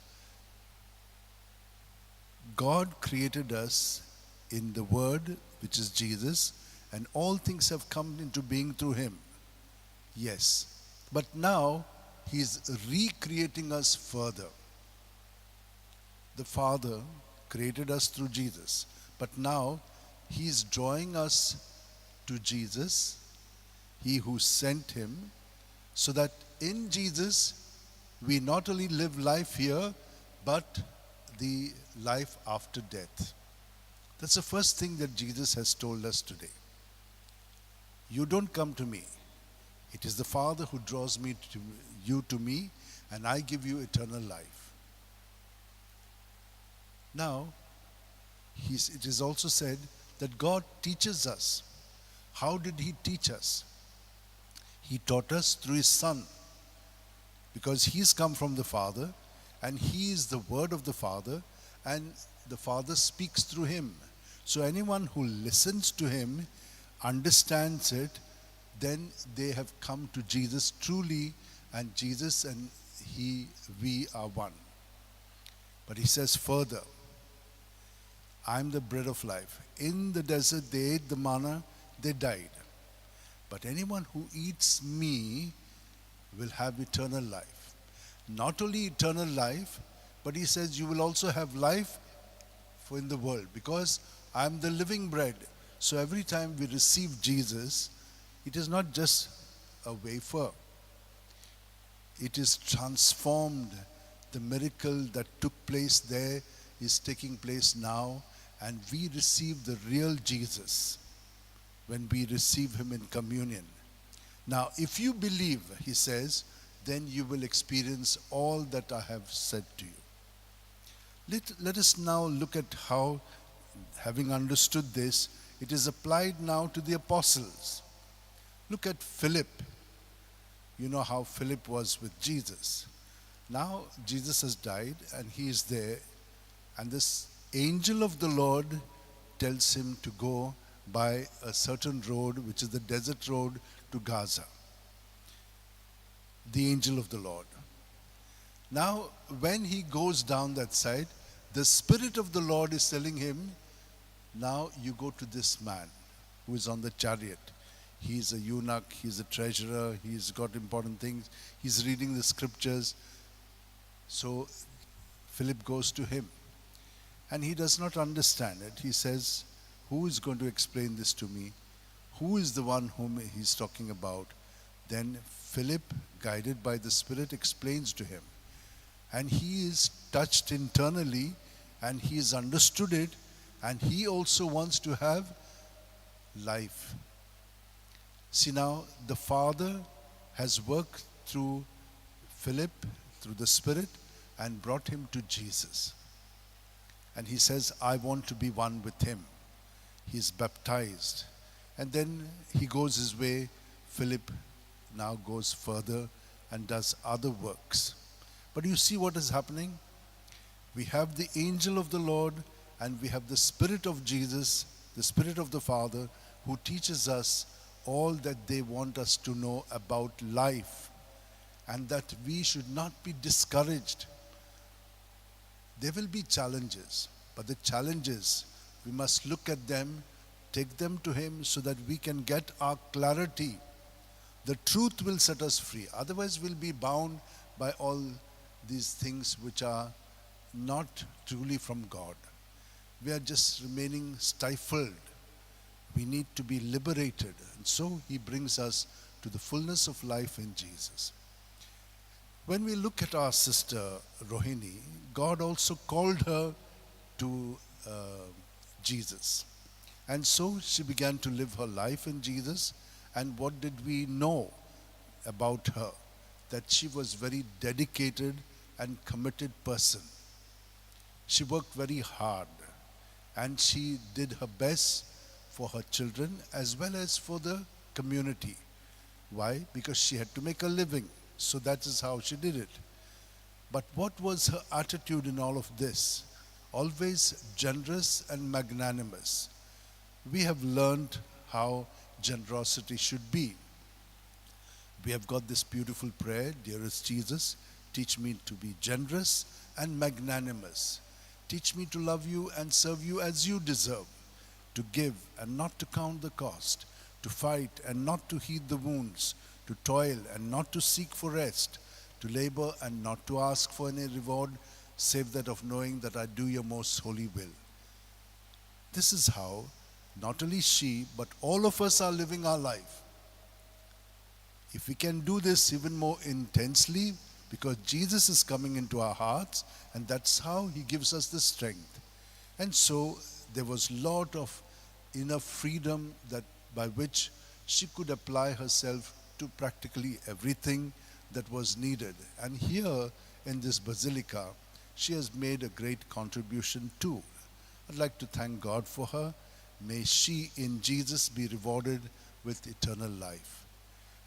God created us in the Word, which is Jesus, and all things have come into being through Him. Yes, but now He is recreating us further. The Father created us through Jesus, but now He is drawing us to Jesus, He who sent Him, so that in Jesus we not only live life here, but the life after death. That's the first thing that Jesus has told us today. You don't come to me. It is the Father who draws me to you to me, and I give you eternal life. Now, it is also said that God teaches us. How did He teach us? He taught us through His Son, because He's come from the Father, and He is the Word of the Father, and the Father speaks through Him. So anyone who listens to Him, understands it, then they have come to Jesus truly, and Jesus and He, we are one. But He says further, I am the bread of life. In the desert they ate the manna, they died. But anyone who eats me will have eternal life. Not only eternal life, but He says you will also have life for in the world, because I am the living bread. So every time we receive Jesus, it is not just a wafer. It is transformed. The miracle that took place there is taking place now, and we receive the real Jesus when we receive Him in communion. Now, if you believe, he says, then you will experience all that I have said to you. Let us now look at how, having understood this, it is applied now to the apostles. Look at Philip. You know how Philip was with Jesus. Now Jesus has died and he is there, and this angel of the Lord tells him to go by a certain road, which is the desert road to Gaza. The angel of the Lord. Now, when he goes down that side, the Spirit of the Lord is telling him, now you go to this man who is on the chariot. He's a eunuch, he's a treasurer, he's got important things, he's reading the scriptures. So Philip goes to him, and he does not understand it. He says, who is going to explain this to me? Who is the one whom he's talking about? Then Philip, guided by the Spirit, explains to him. And he is touched internally, and he has understood it, and he also wants to have life. See now, the Father has worked through Philip, through the Spirit, and brought him to Jesus. And he says, I want to be one with him. He is baptized. And then he goes his way. Philip now goes further and does other works. But you see what is happening? We have the angel of the Lord, and we have the Spirit of Jesus, the Spirit of the Father, who teaches us all that they want us to know about life, and that we should not be discouraged. There will be challenges, but the challenges, we must look at them, take them to Him so that we can get our clarity. The truth will set us free. Otherwise, we'll be bound by all these things which are not truly from God. We are just remaining stifled. We need to be liberated. And so He brings us to the fullness of life in Jesus. When we look at our sister Rohini, God also called her to Jesus. And so she began to live her life in Jesus. And what did we know about her? That she was very dedicated and committed person. She worked very hard, and she did her best for her children as well as for the community. Why? Because she had to make a living. So that is how she did it. But what was her attitude in all of this? Always generous and magnanimous. We have learned how generosity should be. We have got this beautiful prayer, Dearest Jesus, teach me to be generous and magnanimous. Teach me to love you and serve you as you deserve, to give and not to count the cost, to fight and not to heed the wounds, to toil and not to seek for rest, to labor and not to ask for any reward, save that of knowing that I do your most holy will. This is how not only she, but all of us are living our life. If we can do this even more intensely, because Jesus is coming into our hearts, and that's how He gives us the strength. And so there was a lot of inner freedom that by which she could apply herself to practically everything that was needed. And here in this basilica, she has made a great contribution too. I'd like to thank God for her. May she in Jesus be rewarded with eternal life.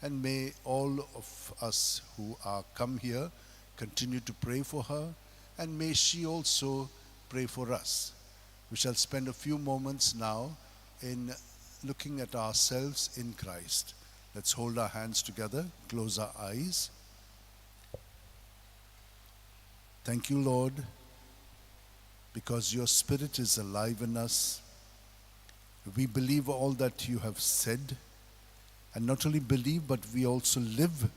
And may all of us who are come here continue to pray for her, and may she also pray for us. We shall spend a few moments now in looking at ourselves in Christ. Let's hold our hands together, close our eyes. Thank you, Lord, because your Spirit is alive in us. We believe all that you have said, and not only believe, but we also live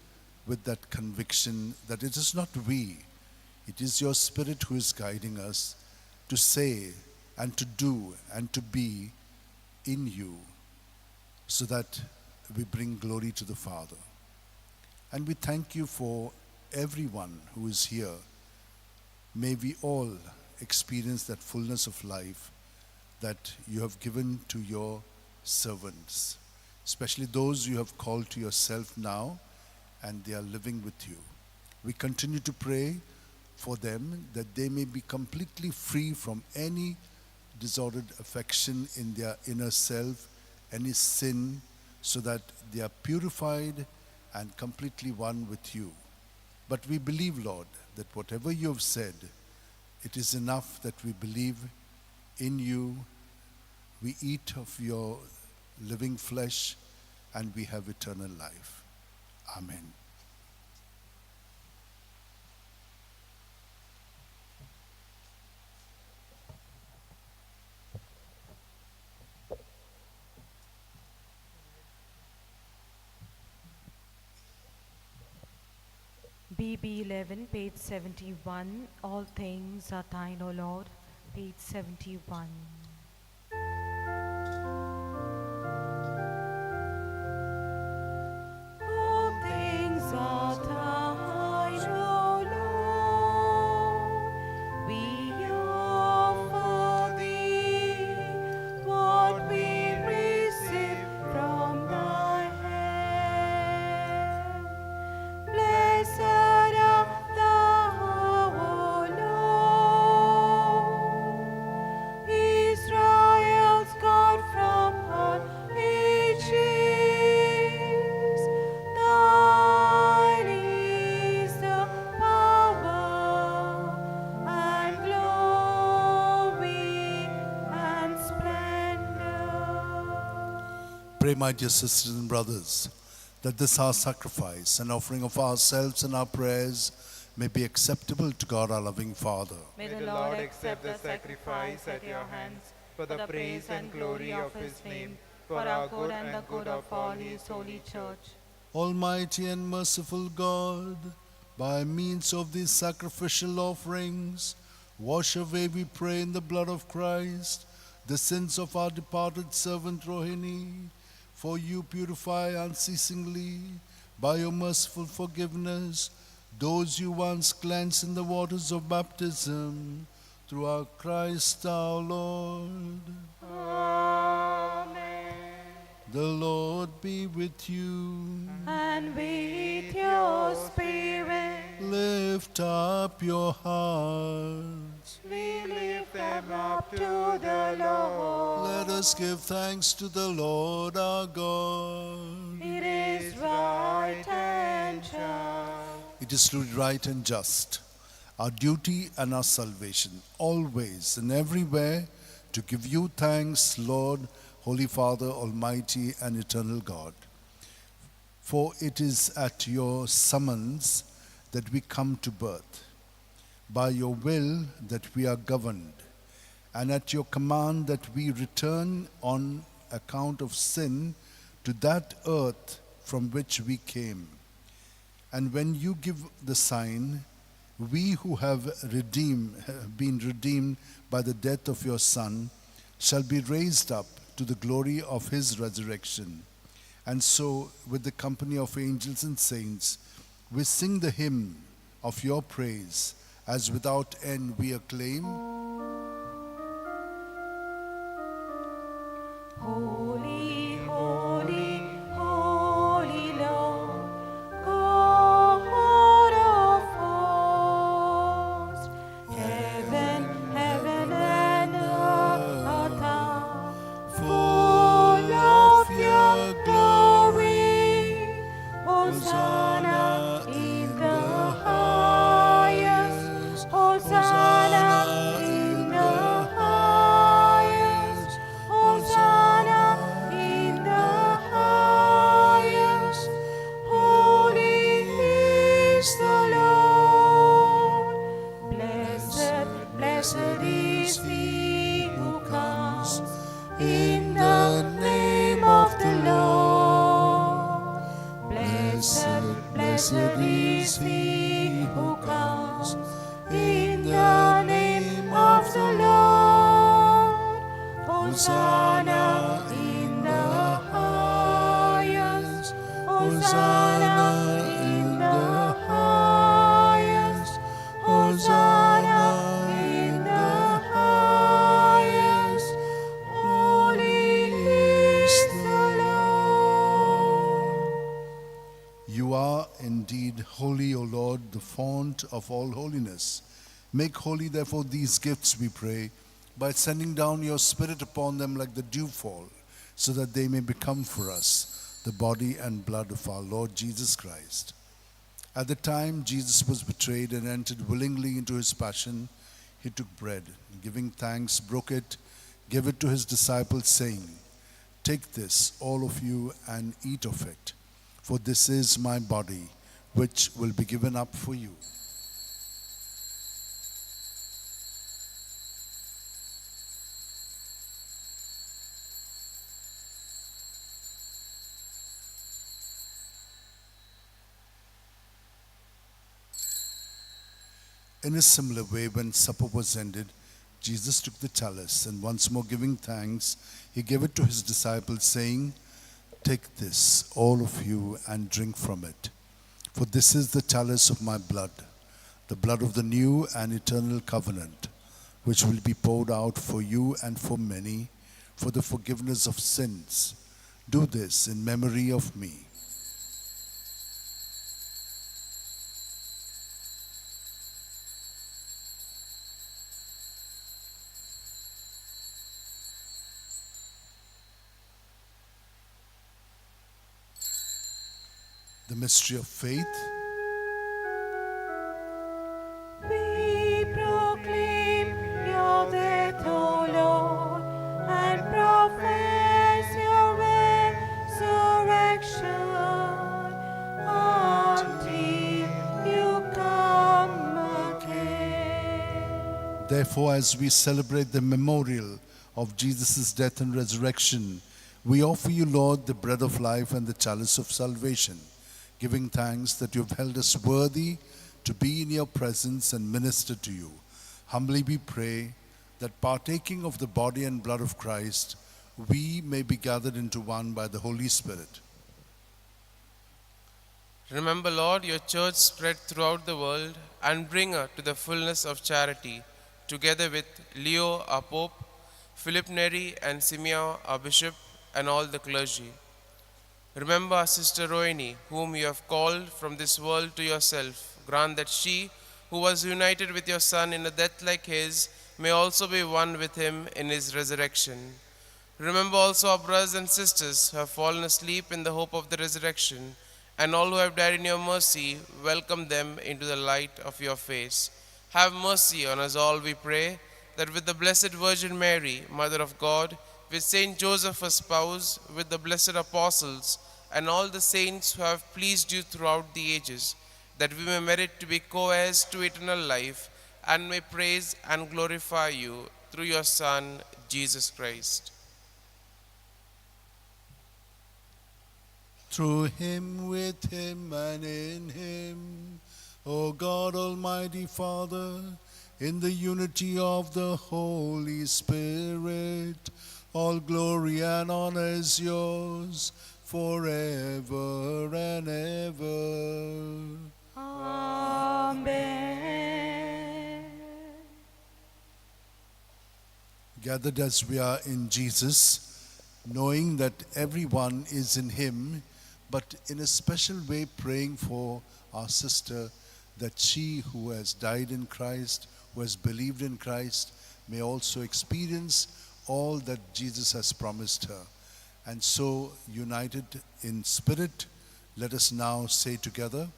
with that conviction that it is not we, it is your Spirit who is guiding us to say and to do and to be in you, so that we bring glory to the Father. And we thank you for everyone who is here. May we all experience that fullness of life that you have given to your servants. especially those you have called to yourself now and they are living with you. We continue to pray for them that they may be completely free from any disordered affection in their inner self, any sin, so that they are purified and completely one with you. But we believe, Lord, that whatever you have said, it is enough that we believe in you, we eat of your living flesh, and we have eternal life. Amen. BB 11, page 71. All things are thine, O Lord. Page 71. All things are thine, O Lord. We offer thee what we receive from thy hand. Blessed art thou, O Lord, Israel's God from all ages. Thine is the power and glory and splendor. Pray, my dear sisters and brothers, that this our sacrifice and offering of ourselves and our prayers may be acceptable to God our loving Father. May May the Lord accept the sacrifice at your hands for the praise and glory of his name, for our good and the good of all his holy church. Almighty and merciful God, by means of these sacrificial offerings, wash away, we pray, in the blood of Christ, the sins of our departed servant Rohini. For you purify unceasingly, by your merciful forgiveness, those you once cleansed in the waters of baptism, through our Christ our Lord. Amen. The Lord be with you. And with your spirit, Lift up your hearts. we lift them up to the Lord. Let us give thanks to the Lord our God. It is right and just. It is truly right and just, our duty and our salvation, always and everywhere, to give you thanks, Lord, Holy Father, Almighty and eternal God. For it is at your summons that we come to birth, by your will that we are governed, and at your command that we return on account of sin to that earth from which we came. And when you give the sign, we who have been redeemed by the death of your Son shall be raised up to the glory of his resurrection. And so, with the company of angels and saints, we sing the hymn of your praise, as without end we acclaim. Holy, holy, holy Lord, God of hosts, heaven, heaven and earth are full of your glory. Hosanna in the highest, Hosanna in the highest, Hosanna of all holiness. Make holy, therefore, these gifts, we pray, by sending down your Spirit upon them like the dewfall, so that they may become for us the body and blood of our Lord Jesus Christ. At the time Jesus was betrayed and entered willingly into his passion, he took bread, and giving thanks, broke it, gave it to his disciples, saying, "Take this, all of you, and eat of it, for this is my body, which will be given up for you." In a similar way, when supper was ended, Jesus took the chalice, and once more giving thanks, he gave it to his disciples, saying, "Take this, all of you, and drink from it. For this is the chalice of my blood, the blood of the new and eternal covenant, which will be poured out for you and for many for the forgiveness of sins. Do this in memory of me." The mystery of faith. We proclaim your death, O Lord, and profess your resurrection until you come again. Therefore, as we celebrate the memorial of Jesus' death and resurrection, we offer you, Lord, the bread of life and the chalice of salvation, giving thanks that you have held us worthy to be in your presence and minister to you. Humbly we pray that, partaking of the body and blood of Christ, we may be gathered into one by the Holy Spirit. Remember, Lord, your church spread throughout the world, and bring her to the fullness of charity, together with Leo, our Pope, Philip Neri and Simeon, our Bishop, and all the clergy. Remember our sister Rohini, whom you have called from this world to yourself. Grant that she, who was united with your Son in a death like his, may also be one with him in his resurrection. Remember also our brothers and sisters who have fallen asleep in the hope of the resurrection, and all who have died in your mercy, welcome them into the light of your face. Have mercy on us all, we pray, that with the Blessed Virgin Mary, Mother of God, with Saint Joseph, her spouse, with the blessed apostles, and all the saints who have pleased you throughout the ages, that we may merit to be co-heirs to eternal life, and may praise and glorify you through your Son, Jesus Christ. Through him, with him, and in him, O God, Almighty Father, in the unity of the Holy Spirit, all glory and honor is yours forever and ever. Amen. Gathered as we are in Jesus, knowing that everyone is in him, but in a special way praying for our sister, that she who has died in Christ, who has believed in Christ, may also experience all that Jesus has promised her. And so, united in spirit, let us now say together,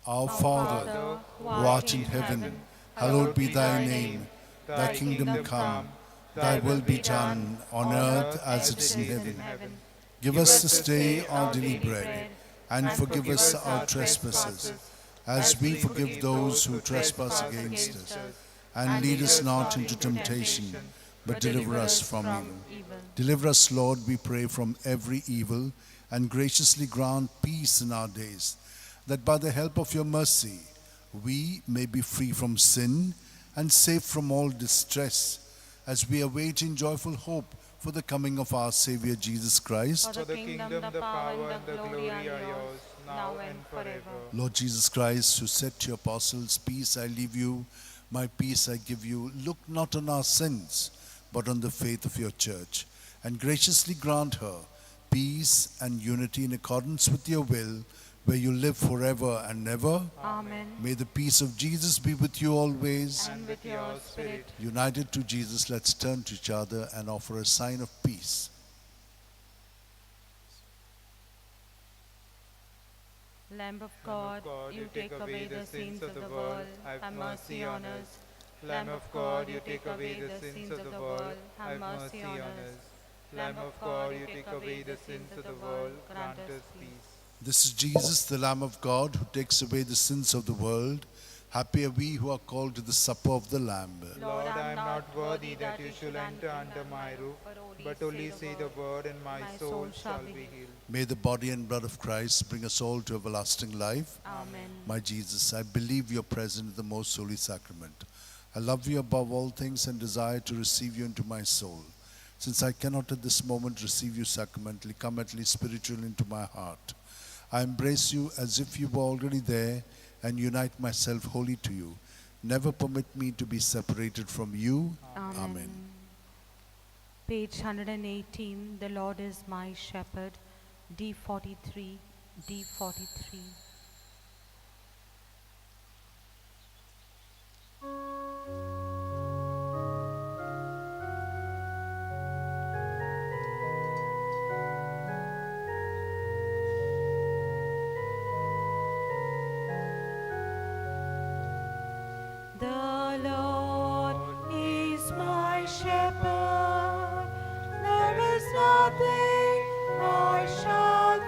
Our Father, who art in heaven, hallowed be thy name. Thy kingdom come, thy will be done, on earth as it is in heaven. Give us this day our daily bread, and forgive us our trespasses, as we forgive those who trespass against us. And lead us not into temptation, but deliver us from evil. Deliver us, Lord, we pray, from every evil, and graciously grant peace in our days, that by the help of your mercy we may be free from sin and safe from all distress, as we await in joyful hope for the coming of our Savior Jesus Christ. For the kingdom, the power, and the glory are yours, now and forever. Lord Jesus Christ, who said to your apostles, "Peace I leave you, my peace I give you," look not on our sins, but on the faith of your church, and graciously grant her peace and unity in accordance with your will, where you live forever and ever. Amen. May the peace of Jesus be with you always. And with your spirit. United to Jesus, let's turn to each other and offer a sign of peace. Lamb of God, you take away the sins of the world, have mercy on us. Lamb of God, you take away the sins of the world, have mercy on us. Lamb of God, you take away the sins of the world, grant us peace. This is Jesus, the Lamb of God, who takes away the sins of the world. Happy are we who are called to the supper of the Lamb. Lord, I am not worthy that you should enter under my roof, but only say the word, and my soul shall be healed. May the body and blood of Christ bring us all to everlasting life. Amen. My Jesus, I believe you are present in the most holy sacrament. I love you above all things and desire to receive you into my soul. Since I cannot at this moment receive you sacramentally, come at least spiritually into my heart. I embrace you as if you were already there and unite myself wholly to you. Never permit me to be separated from you. Amen. Page 118, The Lord is my shepherd, D43, D43. The Lord is my shepherd, there is nothing I shall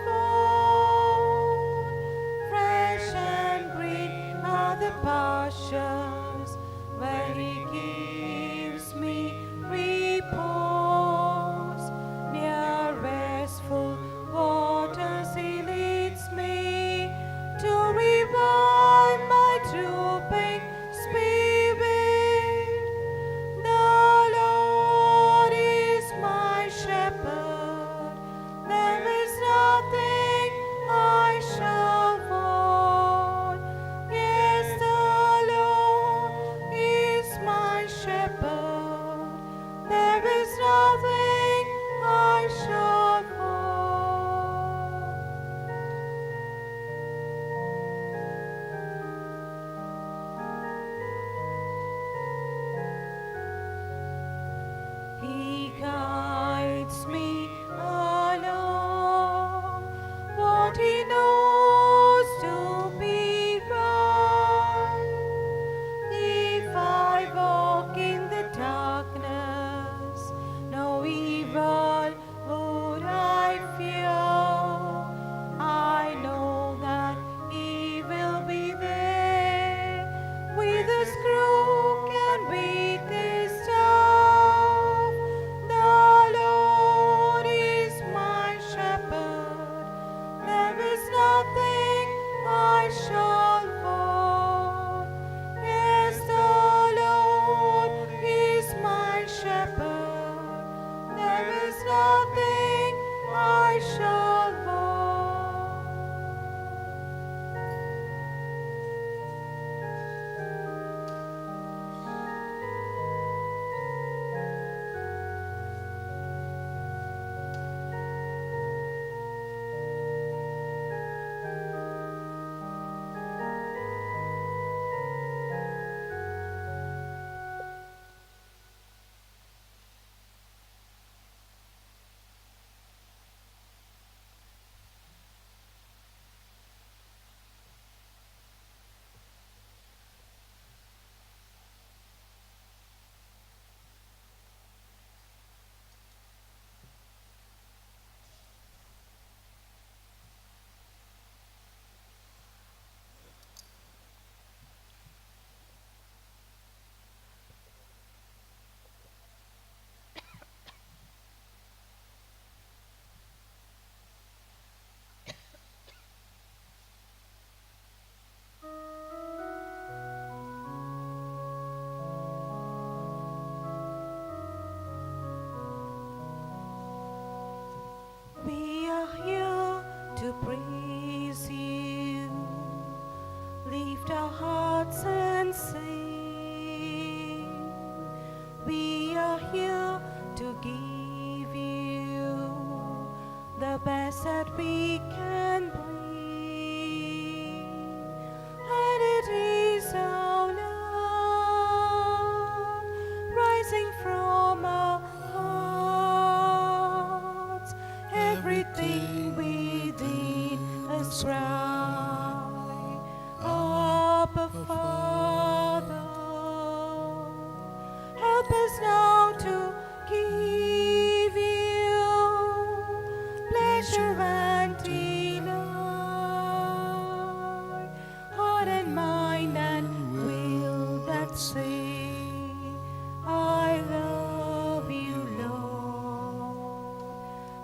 want. Fresh and green are the pastures where he gives me repose. Near restful waters he leads me to revive my drooping spirit. The Lord is my shepherd, there is nothing I shall want. Yes, the Lord is my shepherd. that say, I love you, Lord.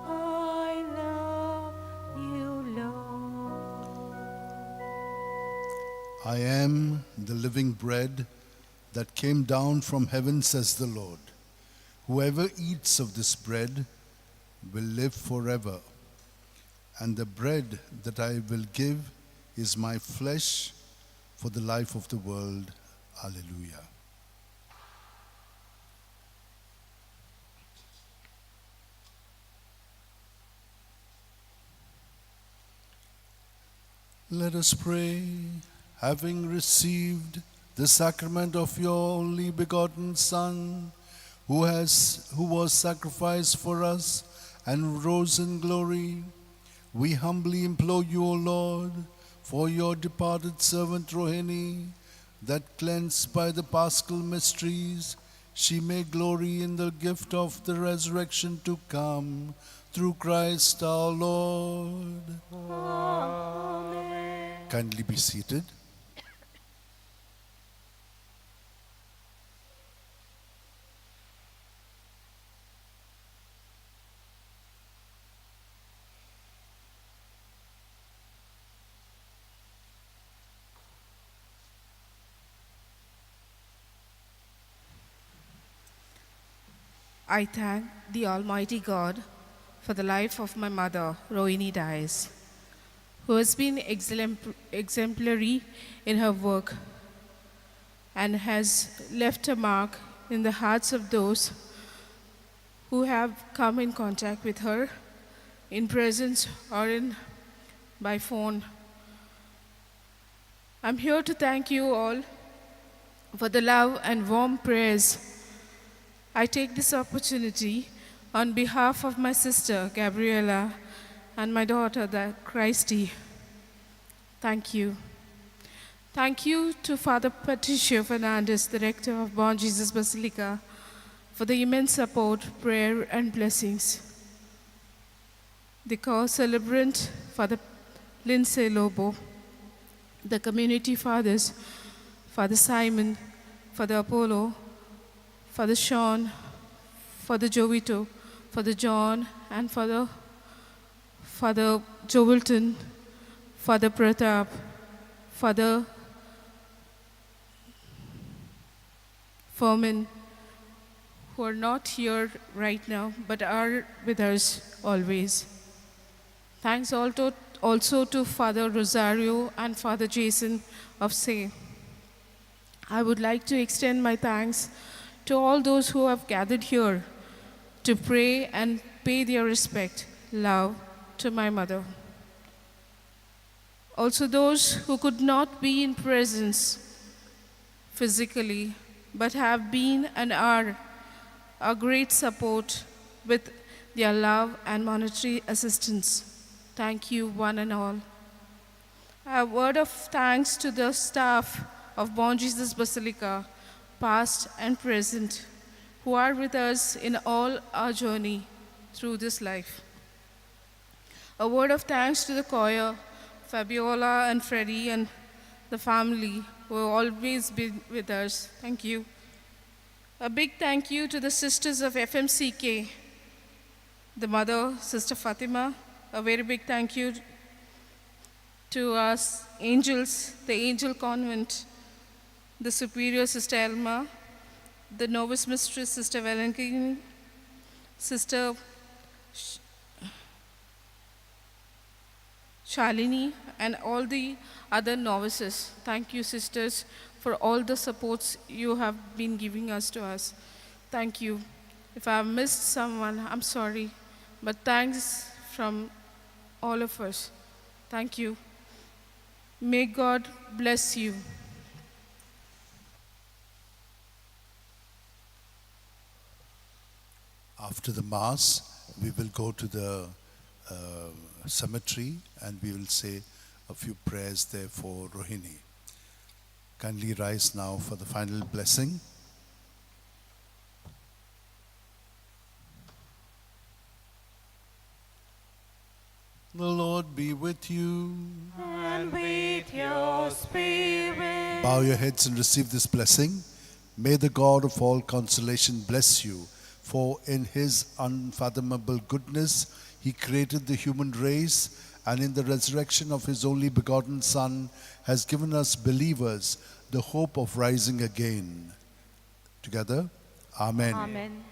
I love you, Lord. I am the living bread that came down from heaven, says the Lord. Whoever eats of this bread will live forever. And the bread that I will give is my flesh for the life of the world. Alleluia. Let us pray, having received the sacrament of your only begotten Son, who was sacrificed for us and rose in glory, we humbly implore you, O Lord, for your departed servant Rohini, that cleansed by the paschal mysteries, she may glory in the gift of the resurrection to come, through Christ our Lord. Amen. Kindly be seated. I thank the Almighty God for the life of my mother, Rohini Dias, who has been exemplary in her work and has left a mark in the hearts of those who have come in contact with her in presence or by phone. I'm here to thank you all for the love and warm prayers. I take this opportunity on behalf of my sister, Gabriela, and my daughter, the Christy. Thank you. Thank you to Father Patricio Fernandez, the rector of Bom Jesus Basilica, for the immense support, prayer, and blessings. The co-celebrant, Father Lindsay Lobo, the community fathers, Father Simon, Father Apollo, Father Sean, Father Jovito, Father John, and Father Jovilton, Father Pratap, Father Furman, who are not here right now, but are with us always. Thanks also to Father Rosario and Father Jason of SAY. I would like to extend my thanks to all those who have gathered here to pray and pay their respect, love to my mother. Also those who could not be in presence physically, but have been and are a great support with their love and monetary assistance. Thank you, one and all. A word of thanks to the staff of Bom Jesus Basilica, past and present, who are with us in all our journey through this life. A word of thanks to the choir, Fabiola and Freddie and the family who have always been with us. Thank you. A big thank you to the sisters of FMCK, the mother, Sister Fatima. A very big thank you to us angels, the Angel Convent, the Superior Sister Elma, the Novice Mistress Sister Valentine, Sister Shalini, and all the other novices. Thank you, sisters, for all the supports you have been giving us to us. Thank you. If I have missed someone, I'm sorry, but thanks from all of us. Thank you. May God bless you. After the Mass, we will go to the cemetery and we will say a few prayers there for Rohini. Kindly rise now for the final blessing. The Lord be with you. And with your spirit. Bow your heads and receive this blessing. May the God of all consolation bless you, for in his unfathomable goodness he created the human race, and in the resurrection of his only begotten Son has given us believers the hope of rising again. Together, Amen. Amen.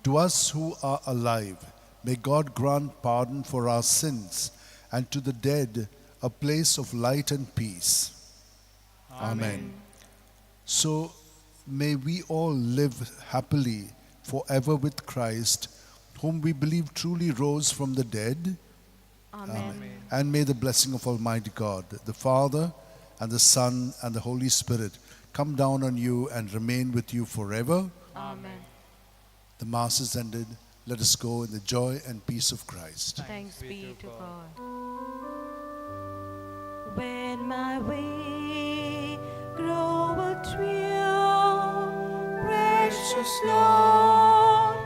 To us who are alive, may God grant pardon for our sins, and to the dead a place of light and peace. Amen. So may we all live happily forever with Christ, whom we believe truly rose from the dead. Amen. And may the blessing of Almighty God, the Father, and the Son, and the Holy Spirit come down on you and remain with you forever. Amen. The Mass is ended. Let us go in the joy and peace of Christ. Thanks be to God. When my way groweth drear, precious Lord,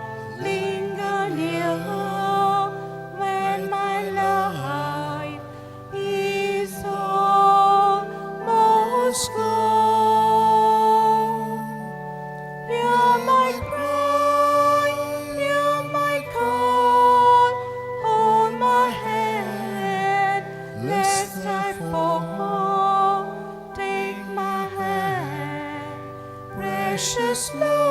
linger near. When my life is almost gone, hear my cry, hear my call, hold my hand, lest I fall. Take my hand, precious Lord.